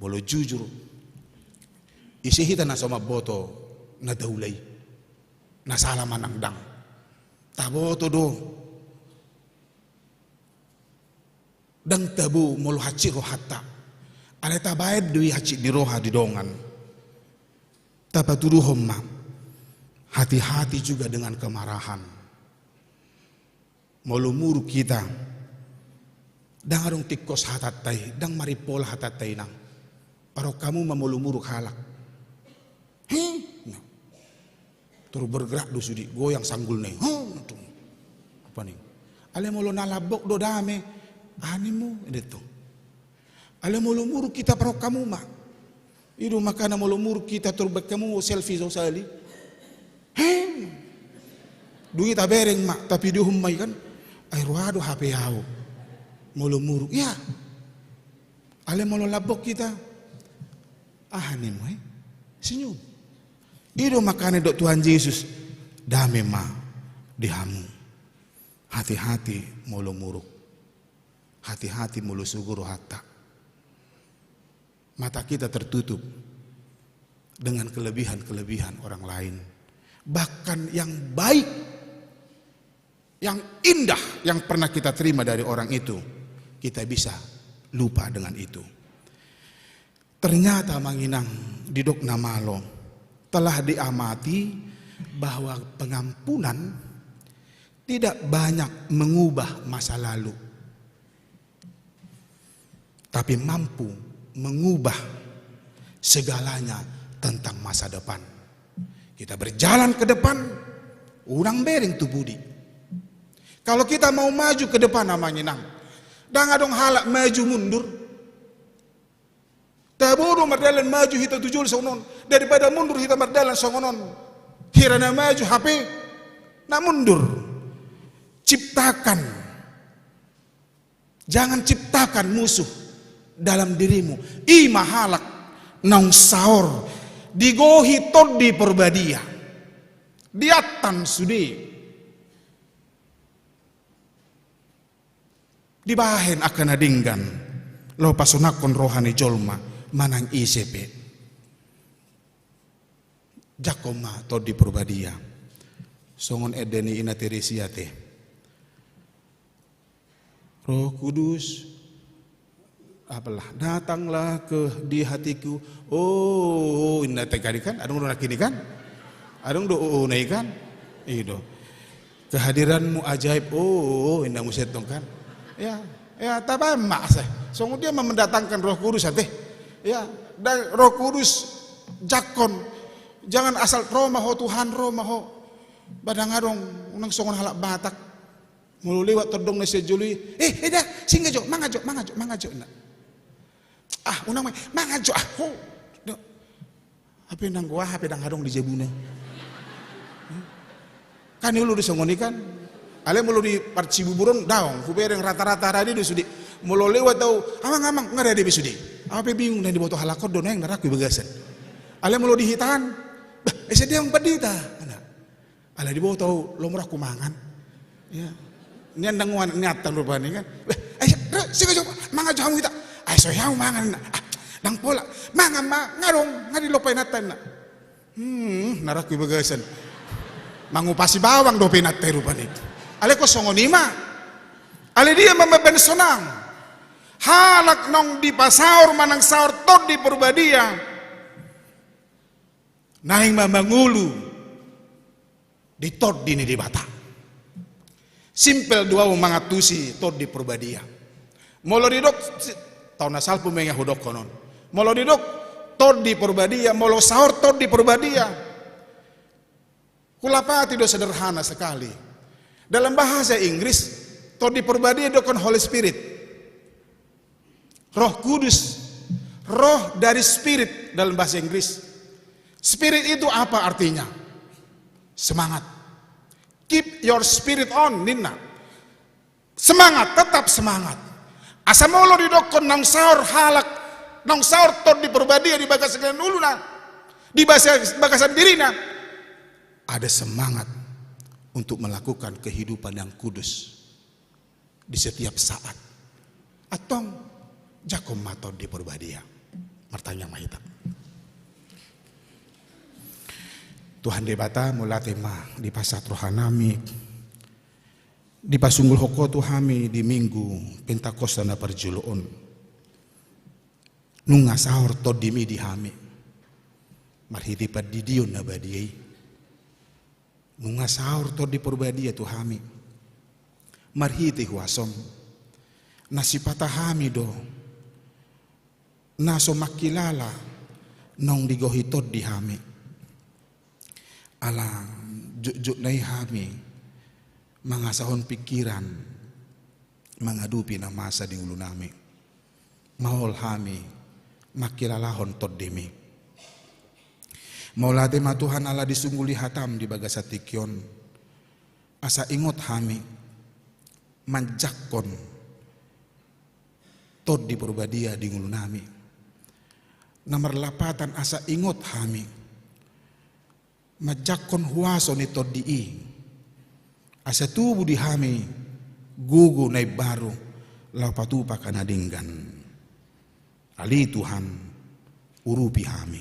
molo jujur, ise hita na so mamboto na taula i? Na sala manang ndang? Taboto do. Ndang tabo molo hansit rohanta. Alai tabaen do i hansit ni roha di dongan. Tapatuduhon ma. Hati-hati juga dengan kemarahan. Molo muruk hita, ndang adong tingkos hatanta i, ndang marimpola hatanta i, Inang. Parrohahon hamu ma molo muruk halak. He? Nah. Tor bergerak do sude, goyang sanggulna i. He? Nah, tung. Apa ni? Alai molo na lambok do dame, animu, ende tu. Alai molo muruk hita, parrohahon hamu ma. I do makana molo muruk hita, tor baen hamu selfie so sali. He. Dung i tabereng ma, tapatuduhon ma i kan. Ai roha do hape ahu molo muruk. Ya. Alai molo lambok hita, aha nimu, he? Senyum. I do makana didok Tuhan Jesus, dame ma di hamu. Hati-hati molo muruk. Hati-hati molo sogo rohanta. Mata kita tertutup dengan kelebihan-kelebihan orang lain. Bahkan yang baik, yang indah yang pernah kita terima dari orang itu, kita bisa lupa dengan itu. Ternyata, Amang Inang, didok na malo, telah diamati bahwa pengampunan tidak banyak mengubah masa lalu, tapi mampu mengubah segalanya tentang masa depan. Kita berjalan ke depan, unang bereng tu pudi. Kalau kita mau maju ke depan, amang inang, ndang adong halak maju mundur. Tabo do mardalan maju hita tu jolo songon on, daripada mundur hita mardalan songon on. Hira na maju hape na mundur. Ciptakan. Jangan ciptakan musuh dalam dirimu. I ma halak naung saor digohi Tondi Porbadia. Diattan sude. Dibahen angka na denggan laho pasonanghon roha ni jolma manang ise pe. Jangkon ma Tondi Porbadia. Songon ende ni Ina Teresia te. Roh Kudus, apalah, datanglah ke di hatiku. Oh, oh, oh, inna te kan, adong do nangkin i kan? Adong do, oh, oh, na i kan? I do. Kehadiranmu ajaib. Oh, oh, oh, inna muse tong kan? Ya, ya, taba ma asa. Songon dia ma mendatangkan Roh Kudus ate. Ya, dan Roh Kudus jangkon. Jangan asal ro ma ho Tuhan, ro ma ho. Ba ndang adong, unang songon halak Batak. Molo lewat tondong na sian jolo i, eh, eh, da, singa jo, manga jo, manga jo, manga jo, inna. Ah, unang ma, manga jo, ah, ho. Do. Hape nanggo aha pe ndang adong di jabuna. Hmm? Kan i olo do songon i kan. Alai molo di part Cibubur on, daong, hubereng rata-rata rade do sude. Molo lewat au, amang, amang, nga rade be sude. Au pe bingung, na diboto halak on do naeng na rangku i bagasan. Alai molo di hita an, bah, ese dia pandita. Inna. Ala diboto au, lomo rangku mangan. Ya. Nian ndang uan niatan rupani kan. Beh, ayo, ro, singa jo, mangan jo hamu hita. Ayo, so hamu mangan, inna. Ah, ndang pola. Mangan ma, nga adong, nga dilompa inanta, inna. Hmm, na rangku i bagasan. Mangupasi bawang dope inanta i rupani. Alai ingkon songon i ma. Alai dia ma mambahen sonang. Halak naung dipasaor manang saor Tondi Porbadia. Naeng ma mangolu di Tondi ni Debata. Simpel do au mangantusi Tondi Porbadia. Molo didok, tao na salpu ma inna hudokhon on. Molo didok Tondi Porbadia, molo saor Tondi Porbadia. Hulapati do, sederhana sekali. Dalam bahasa Inggris, Tondi Porbadia didokhon Holy Spirit. Roh Kudus, roh dari spirit dalam bahasa Inggris. Spirit itu apa artinya? Semangat. Keep your spirit on, ninna. Semangat, tetap semangat. Asa molo didokhon naung saor halak, naung saor Tondi Porbadia di bagasan uluna, di bagasan, bagasan dirina, ada semangat untuk melakukan kehidupan yang kudus di setiap saat. Antong, jangkon ma Tondi Porbadia. Martangiang ma hita. Tuhan Debata, mauliate ma dipasahat rohanami, dipasunggulhon Ho tu hami di Minggu Pentakosta na parjolo on. Nunga saor Tondimi di hami marhite pandidion na badia i. Nunga saor Tondi Porbadia tu hami marhite huasom. Na sipata hami do na so mangkilala naung digohi Tondi hami. Ala jotjot nai hami mangasahon pingkiran mangadopi na masa di ngolunami. Maol hami mangkilalahon Tondimi. Mauliate ma Tuhan ala disungguli hatam di bagasan tingki on. Asa ingot hami manjangkon Tondi Porbadia di ngolunami. Na marlapatan asa ingot hami manjangkon huaso ni Tondi i, asa tubu di hami gogo na imbaru laho patupa angka na denggan. Ale Tuhan, urupi hami,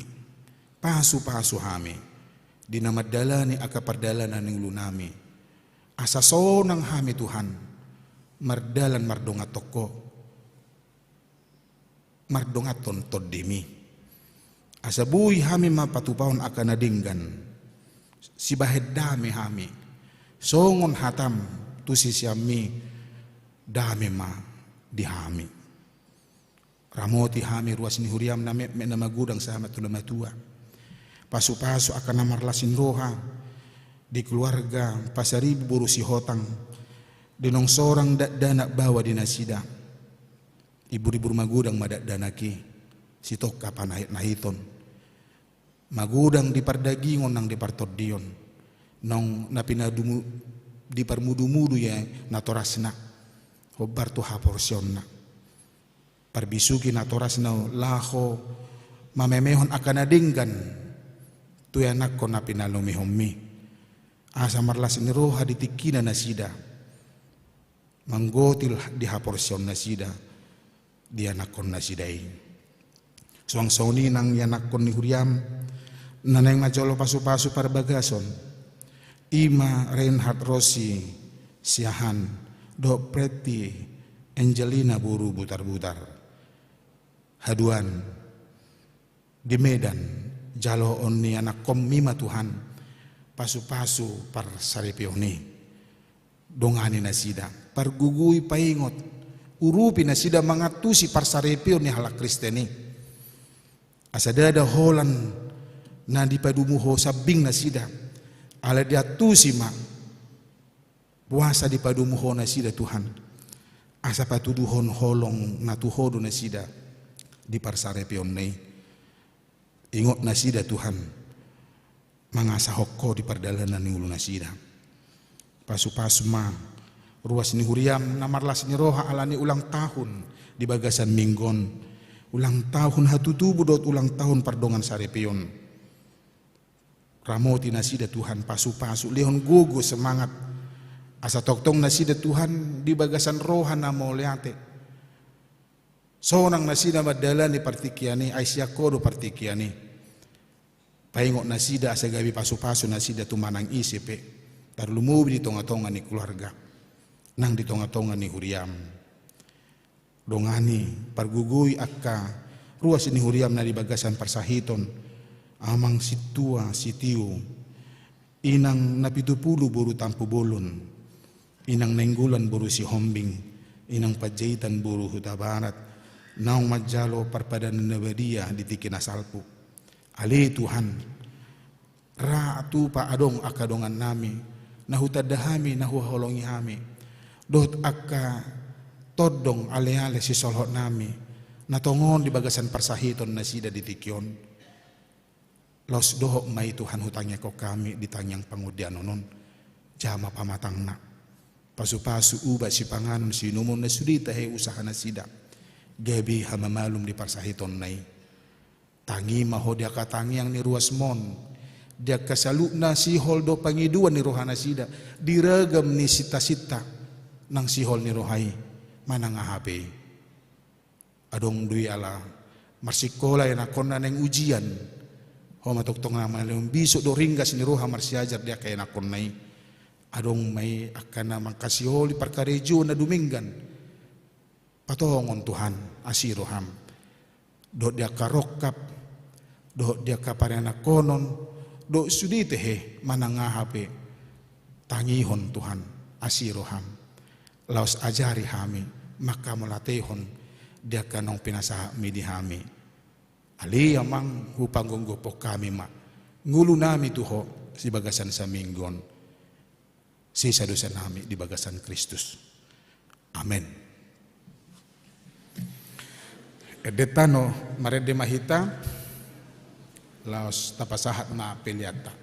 pasupasu hami di na mandalani angka pardalanan ni ngolunami. Asa sonang hami Tuhan mardalan mardonganhon Ho, mardonganhon Tondimi. Asa boi hami ma patupahon angka na denggan, sibahen dame hami, songon hatam tu siseanmi, dame ma di hami. Ramoti hami ruas ni huriam na metmet na magodang sahat tu na matua. Pasu-pasu angka na marlas ni roha di keluarga Pasaribu boru Sihotang, di naung sorang dakdanak baoa di nasida. Ibur-ibur magodang ma dakdanak i, sitongka panahit-nahiton. Magodang di pardagingon nang di partondion. Naung na pinadumu-, diparmudu-mudu ia natorasna, hombar tu haporseaonna. Parbisuhi natorasna laho mamemehon angka na denggan tu ianakhon na pinalumehonmi. Asa marlas ni roha di tingkina nasida, manggotil di haporseaon nasida di anakhon nasida i. Suang songon i nang ianakhon ni huriam na naeng manjalo pasu-pasu parbagason, i ma Reinhard Rossi Siahaan dohot Preti Angelina boru Butarbutar. Haduan, di Medan, jaloon ni anakhonmi ma Tuhan pasu-pasu parsaripeon i. Dongani nasida, pargogoi, paingot, urupi nasida mangantusi parsaripeon ni halak Kristen i. Asa ndada holan na dipadomu Ho sambing nasida, alai diantusi ma. Boasa dipadomu Ho nasida, Tuhan? Asa patuduhon holong na tu Ho do nasida di parsaripeonna i. Ingot nasida, Tuhan, mangasahon Ho di pardalanan ni ngolu nasida. Pasu-pasu ma ruas ni huriam na marlas ni roha ala ni ulang tahun di bagasan minggu on, ulang tahun hatutubu dohot ulang tahun pardongan saripeon. Ramoti nasida, Tuhan, pasu-pasu, lehon gogo, semangat, asa tongtong nasida, Tuhan, di bagasan roha na mauliate. Sonang nasida mandalani partingkian i, ai sian Ho do partingkian i. Paingot nasida asa gabe pasu-pasu nasida tu manang ise pe, tarlumobi di tonga-tonga ni keluarga nang di tonga-tonga ni huriam. Dongani, pargogoi angka ruas ni huriam na di bagasan parsahiton, Amang Sintua Sitio, Inang Napitupulu boru Tampubolon, Inang Nainggolan boru Sihombing, Inang Panjaitan boru Hutabarat, naung manjalo parpadanan na badia di tingki na salpu. Ale Tuhan, ra tupa adong angka dongannami na hutanda hami, na huhaholongi hami, dohot angka tondong, ale-ale sisolhotnami na tongon di bagasan parsahiton nasida di tingki on. Laos dohot ma i, Tuhan, hutangiangkon hami di tangiang pangondianon on, jama pamatangna. Pasu-pasu ubat sipanganon siinumon na sude tahe usaha nasida, gabe hamamalum di parsahitonna i. Tangi ma Ho di angka tangiang ni ruasmon, di angka saluhutna sihol do pangidoan ni roha nasida, di ragam ni sinta-sinta nang sihol ni roha i, manang aha pe i. Adong do i ala marsikola ianakhonna naeng ujian, Ho ma tongtong na mangalehon bisuk dohot ringgas ni roha marsiajar di angka ianakhonna i. Adong ma i angka na mangkasiholi parkarejoan na dumenggan. Patongon, Tuhan, asi roham. Dohot di angka rongkap, dohot di angka parianakhonon, dohot sude tahe manang aha pe, tangihon, Tuhan, asi roham. Laos ajari hami manghamauliatehon di angka naung pinasahatmi di hami. Ale Amang, hupanggomgophon hami ma ngolunami tu Ho di bagasan saminggu on. Sesa dosanami di bagasan Kristus. Amen. Ende tano, marende ma hita, laos tapasahat ma peleanta.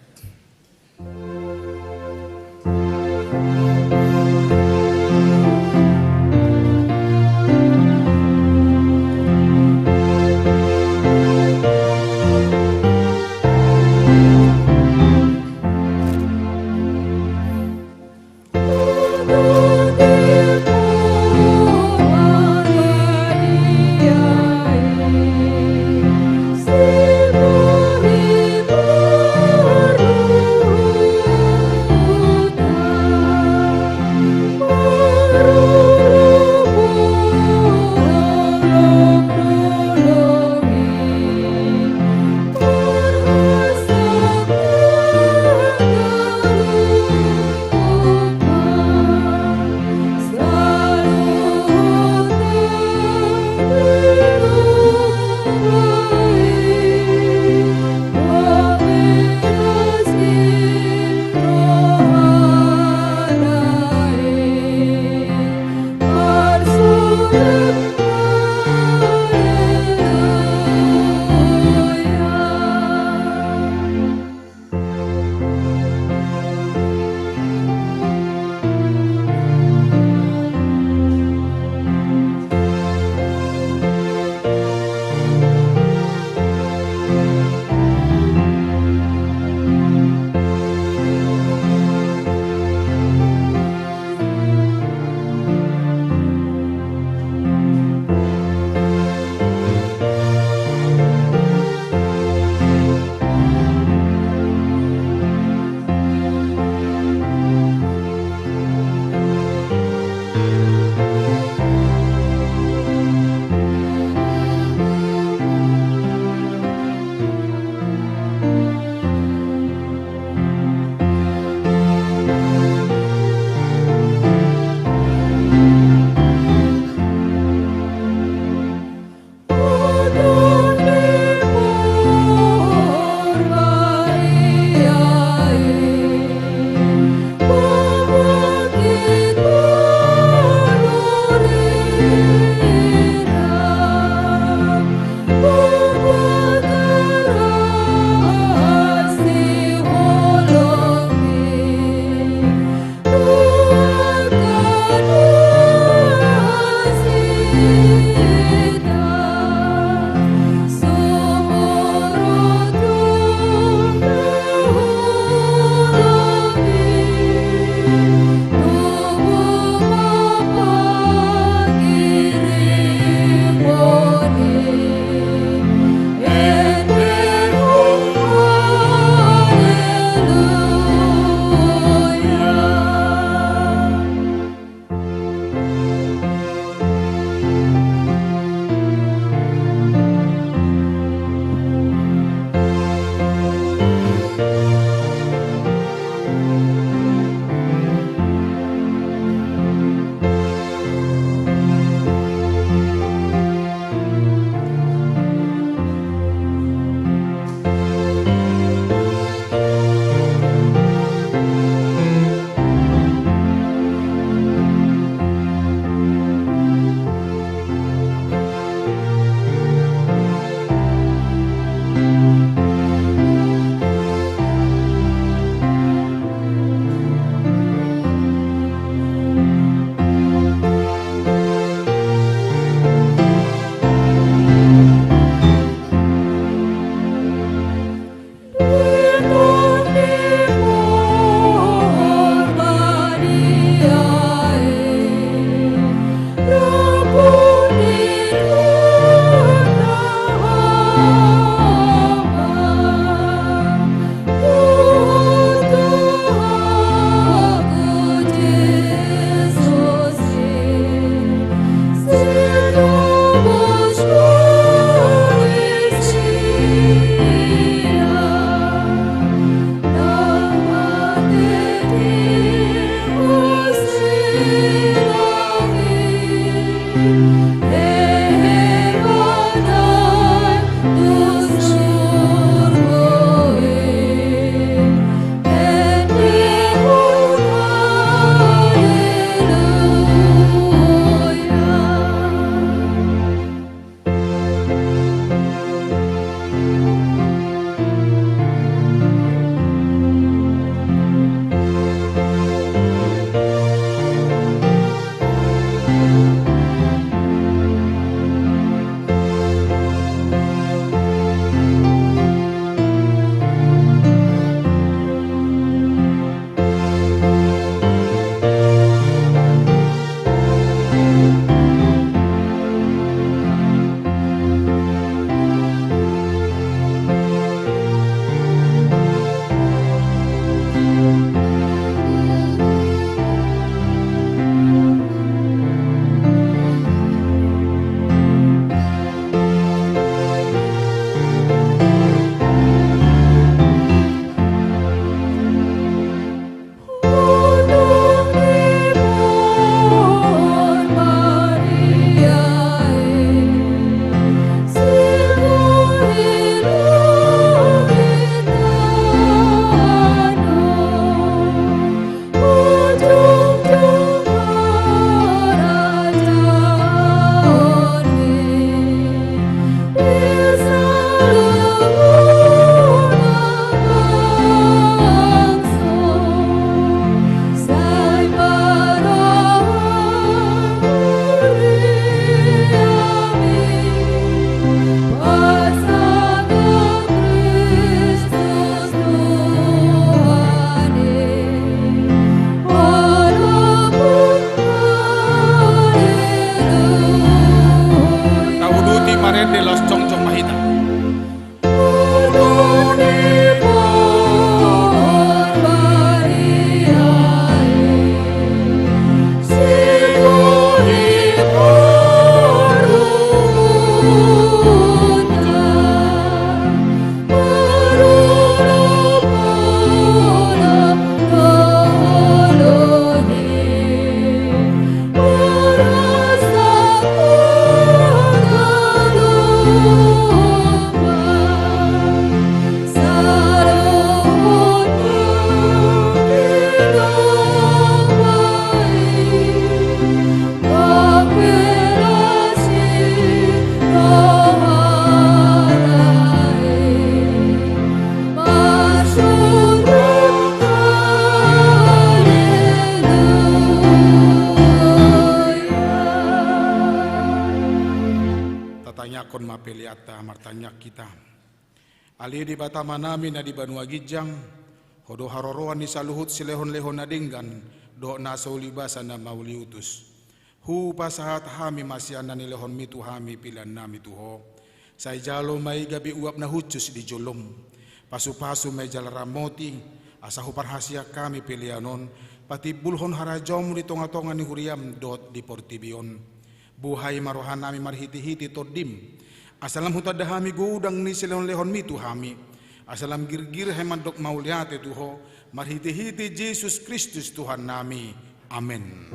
Hita. Tatangiangkon ma peleanta, martangiang hita. Ale Debata Amanami na di banua ginjang, Ho do haroroan ni saluhut silehonlehon na denggan dohot na so uli basa na mauliutus. Hupasahat hami ma sian na nilehonMi tu hami peleannami tu Ho. Sai jalo ma i gabe uap na hushus di jolom. Pasupasu ma i jala ramoti, asa huparhaseang hami pelean on patimbulhon harajaonMu di tongatonga ni huriaM dohot di portibi on. Buhai ma rohanami marhitehite TondiM, asa lam hutanda hami godang ni silehonlehonMi tu hami, asa lam girgir hami mandok mauliate tu Ho, marhitehite Jesus Kristus Tuhannami. Amen.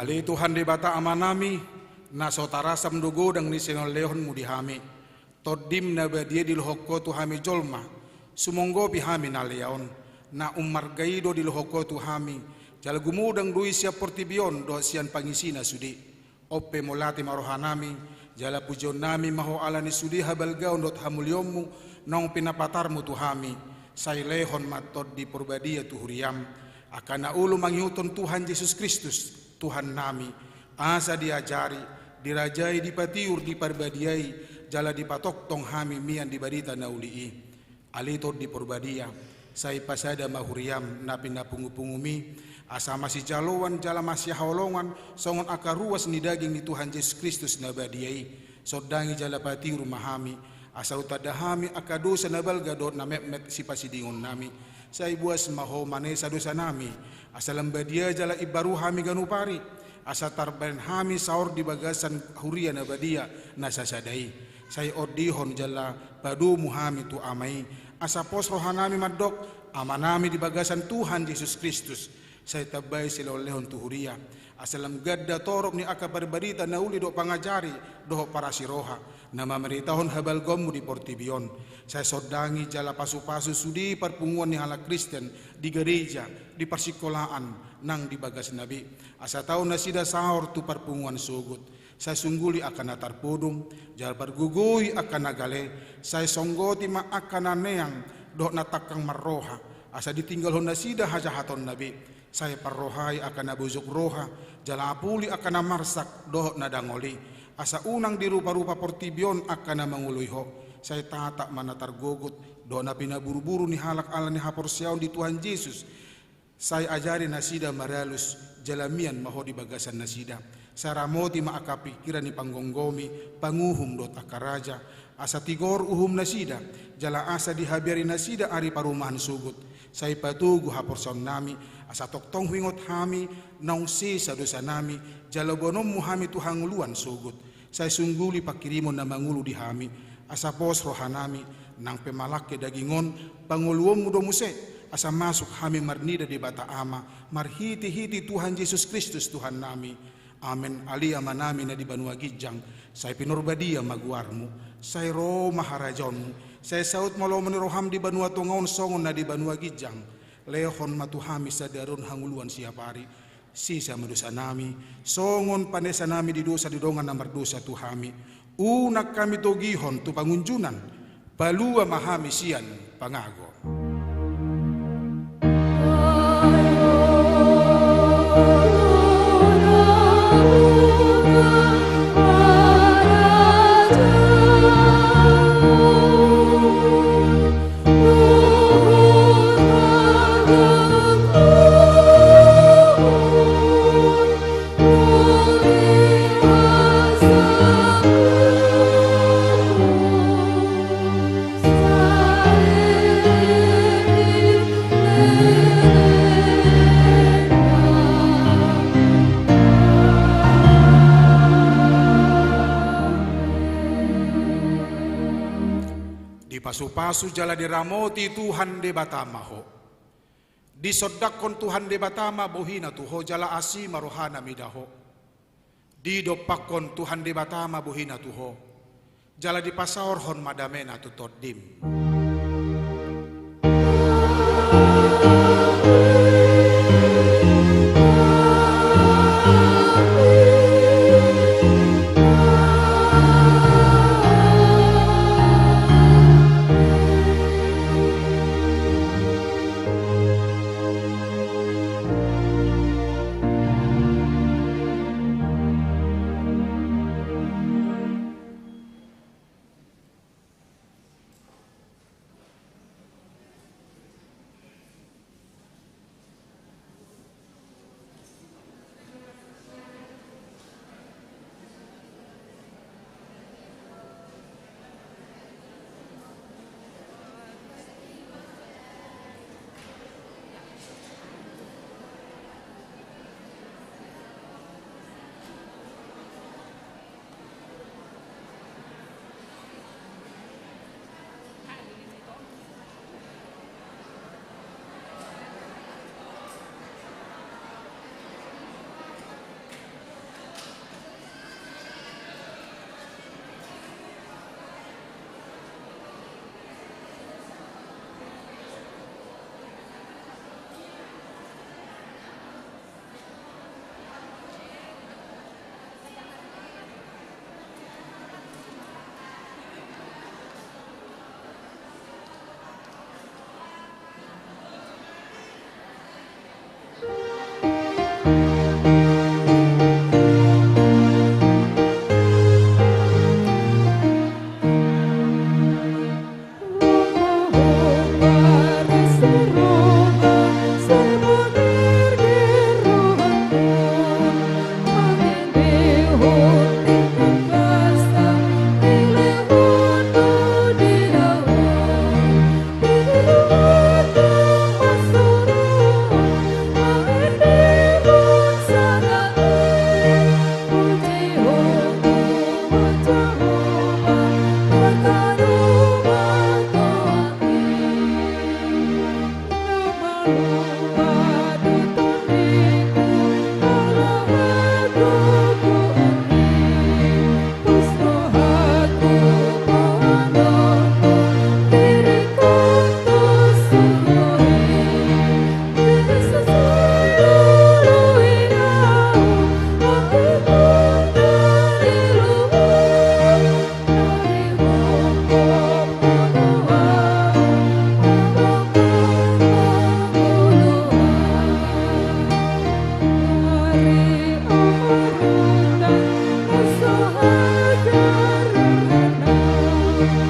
Ale Tuhan Debata Amanami, na so tarasam do godang ni silehonlehonMu di hami. TondiM na badia dilohon Ho tu hami jolma, sumonggopi hami na lea on, na ummarga i do dilohon Ho tu hami, jala gumodang do i sian portibi on dohot sian pangisina sude. On pe mauliate ma rohanami, jala pujionnami ma Ho ala ni sude habalgaon dohot hamuliaonMu, naung pinapatarMu tu hami, sai lehon ma Tondi Parbadia tu huriaM, angka na olo mangihuthon Tuhan Jesus Kristus, Tuhannami, asa diajari, dirajai, dipatiur, diparbadiai, jala dipatongtong hami mian di barita na uli i. Ale Tondi Parbadia, sai pasada ma huriaM na pinapungupunguMi, asa masijaloan jala masihaholongan songon angka ruas ni daging ni Tuhan Jesus Kristus na badia i, sondangi jala patiur ma hami, asa hutanda hami angka dosa na balga dohot na metmet sipasidingonnami. Sai boas ma Ho manesa dosanami, asa lam badia jala imbaru hami ganup ari, asa tarbahen hami saor di bagasan huria na badia na sasada i. Sai ondihon jala padomu hami tu Ama i, asa pos rohanami mandok, Amanami di bagasan Tuhan Jesus Kristus, sai tambai silehonlehon tu huria, asa lam ganda torop ni angka parbarita na uli dohot pangajari dohot parasiroha, na mamaritahon habalgaonMu di portibi on. Sai sondangi jala pasupasu sude parpunguan ni halak Kristen di gareja, di parsingkolaan, nang di bagasna be, asa tau nasida saor tu parpunguan sogot. Sai sungguli angka na tarpodom, jala pargogoi angka na gale, sai songgoti ma angka na neang dohot na tangkang marroha, asa ditinggalhon nasida hajahatonna be. Sai parrohai angka na bojok roha, jala apuli angka na marsak dohot na dangol i, asa unang diruparupa portibi on angka na mangoloi Ho. Sai tatap ma na targogot dohot na pinaburuburu ni halak ala ni haporseaon di Tuhan Jesus. Sai ajari nasida maralus, jala mian ma Ho di bagasan nasida. Sai ramoti ma angka pingkiran ni panggomgomi, panguhum dohot angka raja, asa tigor uhum nasida, jala asa dihabiari nasida ari parumahan sogot. Sai patogu haporseaonnami, asa tongtong huingot hami naung sesa dosanami, jala boanonMu hami tu hangoluan sogot. Sai sungguli pangkirimon na mangolu di hami, asa pos rohanami, nang pe malangke daging on, pangoluonMu do muse, asa masuk hami marnida Debata Ama, marhitehite Tuhan Jesus Kristus Tuhannami. Amen. Ale Amanami na di banua ginjang, sai pinarbadia ma goarMu, sai ro ma harajaonMu, Sai saut ma lomo ni roham di banua tonga on songon na di banua ginjang. Lehon ma tu hami sadari on hangoluan siapari. Sesa ma dosanami, songon panesanami di dosa di dongan na mardosa tu hami. Unang hami togihon tu pangunjunan, palua ma hami sian pangago. Dipasupasu jala diramoti Tuhan Debata ma ho. Disondangkon Tuhan Debata ma bohina tu ho jala asi ma rohana mida ho. Didompakkon Tuhan Debata ma bohina tu ho. Jala dipasaorhon ma damena tu tondim.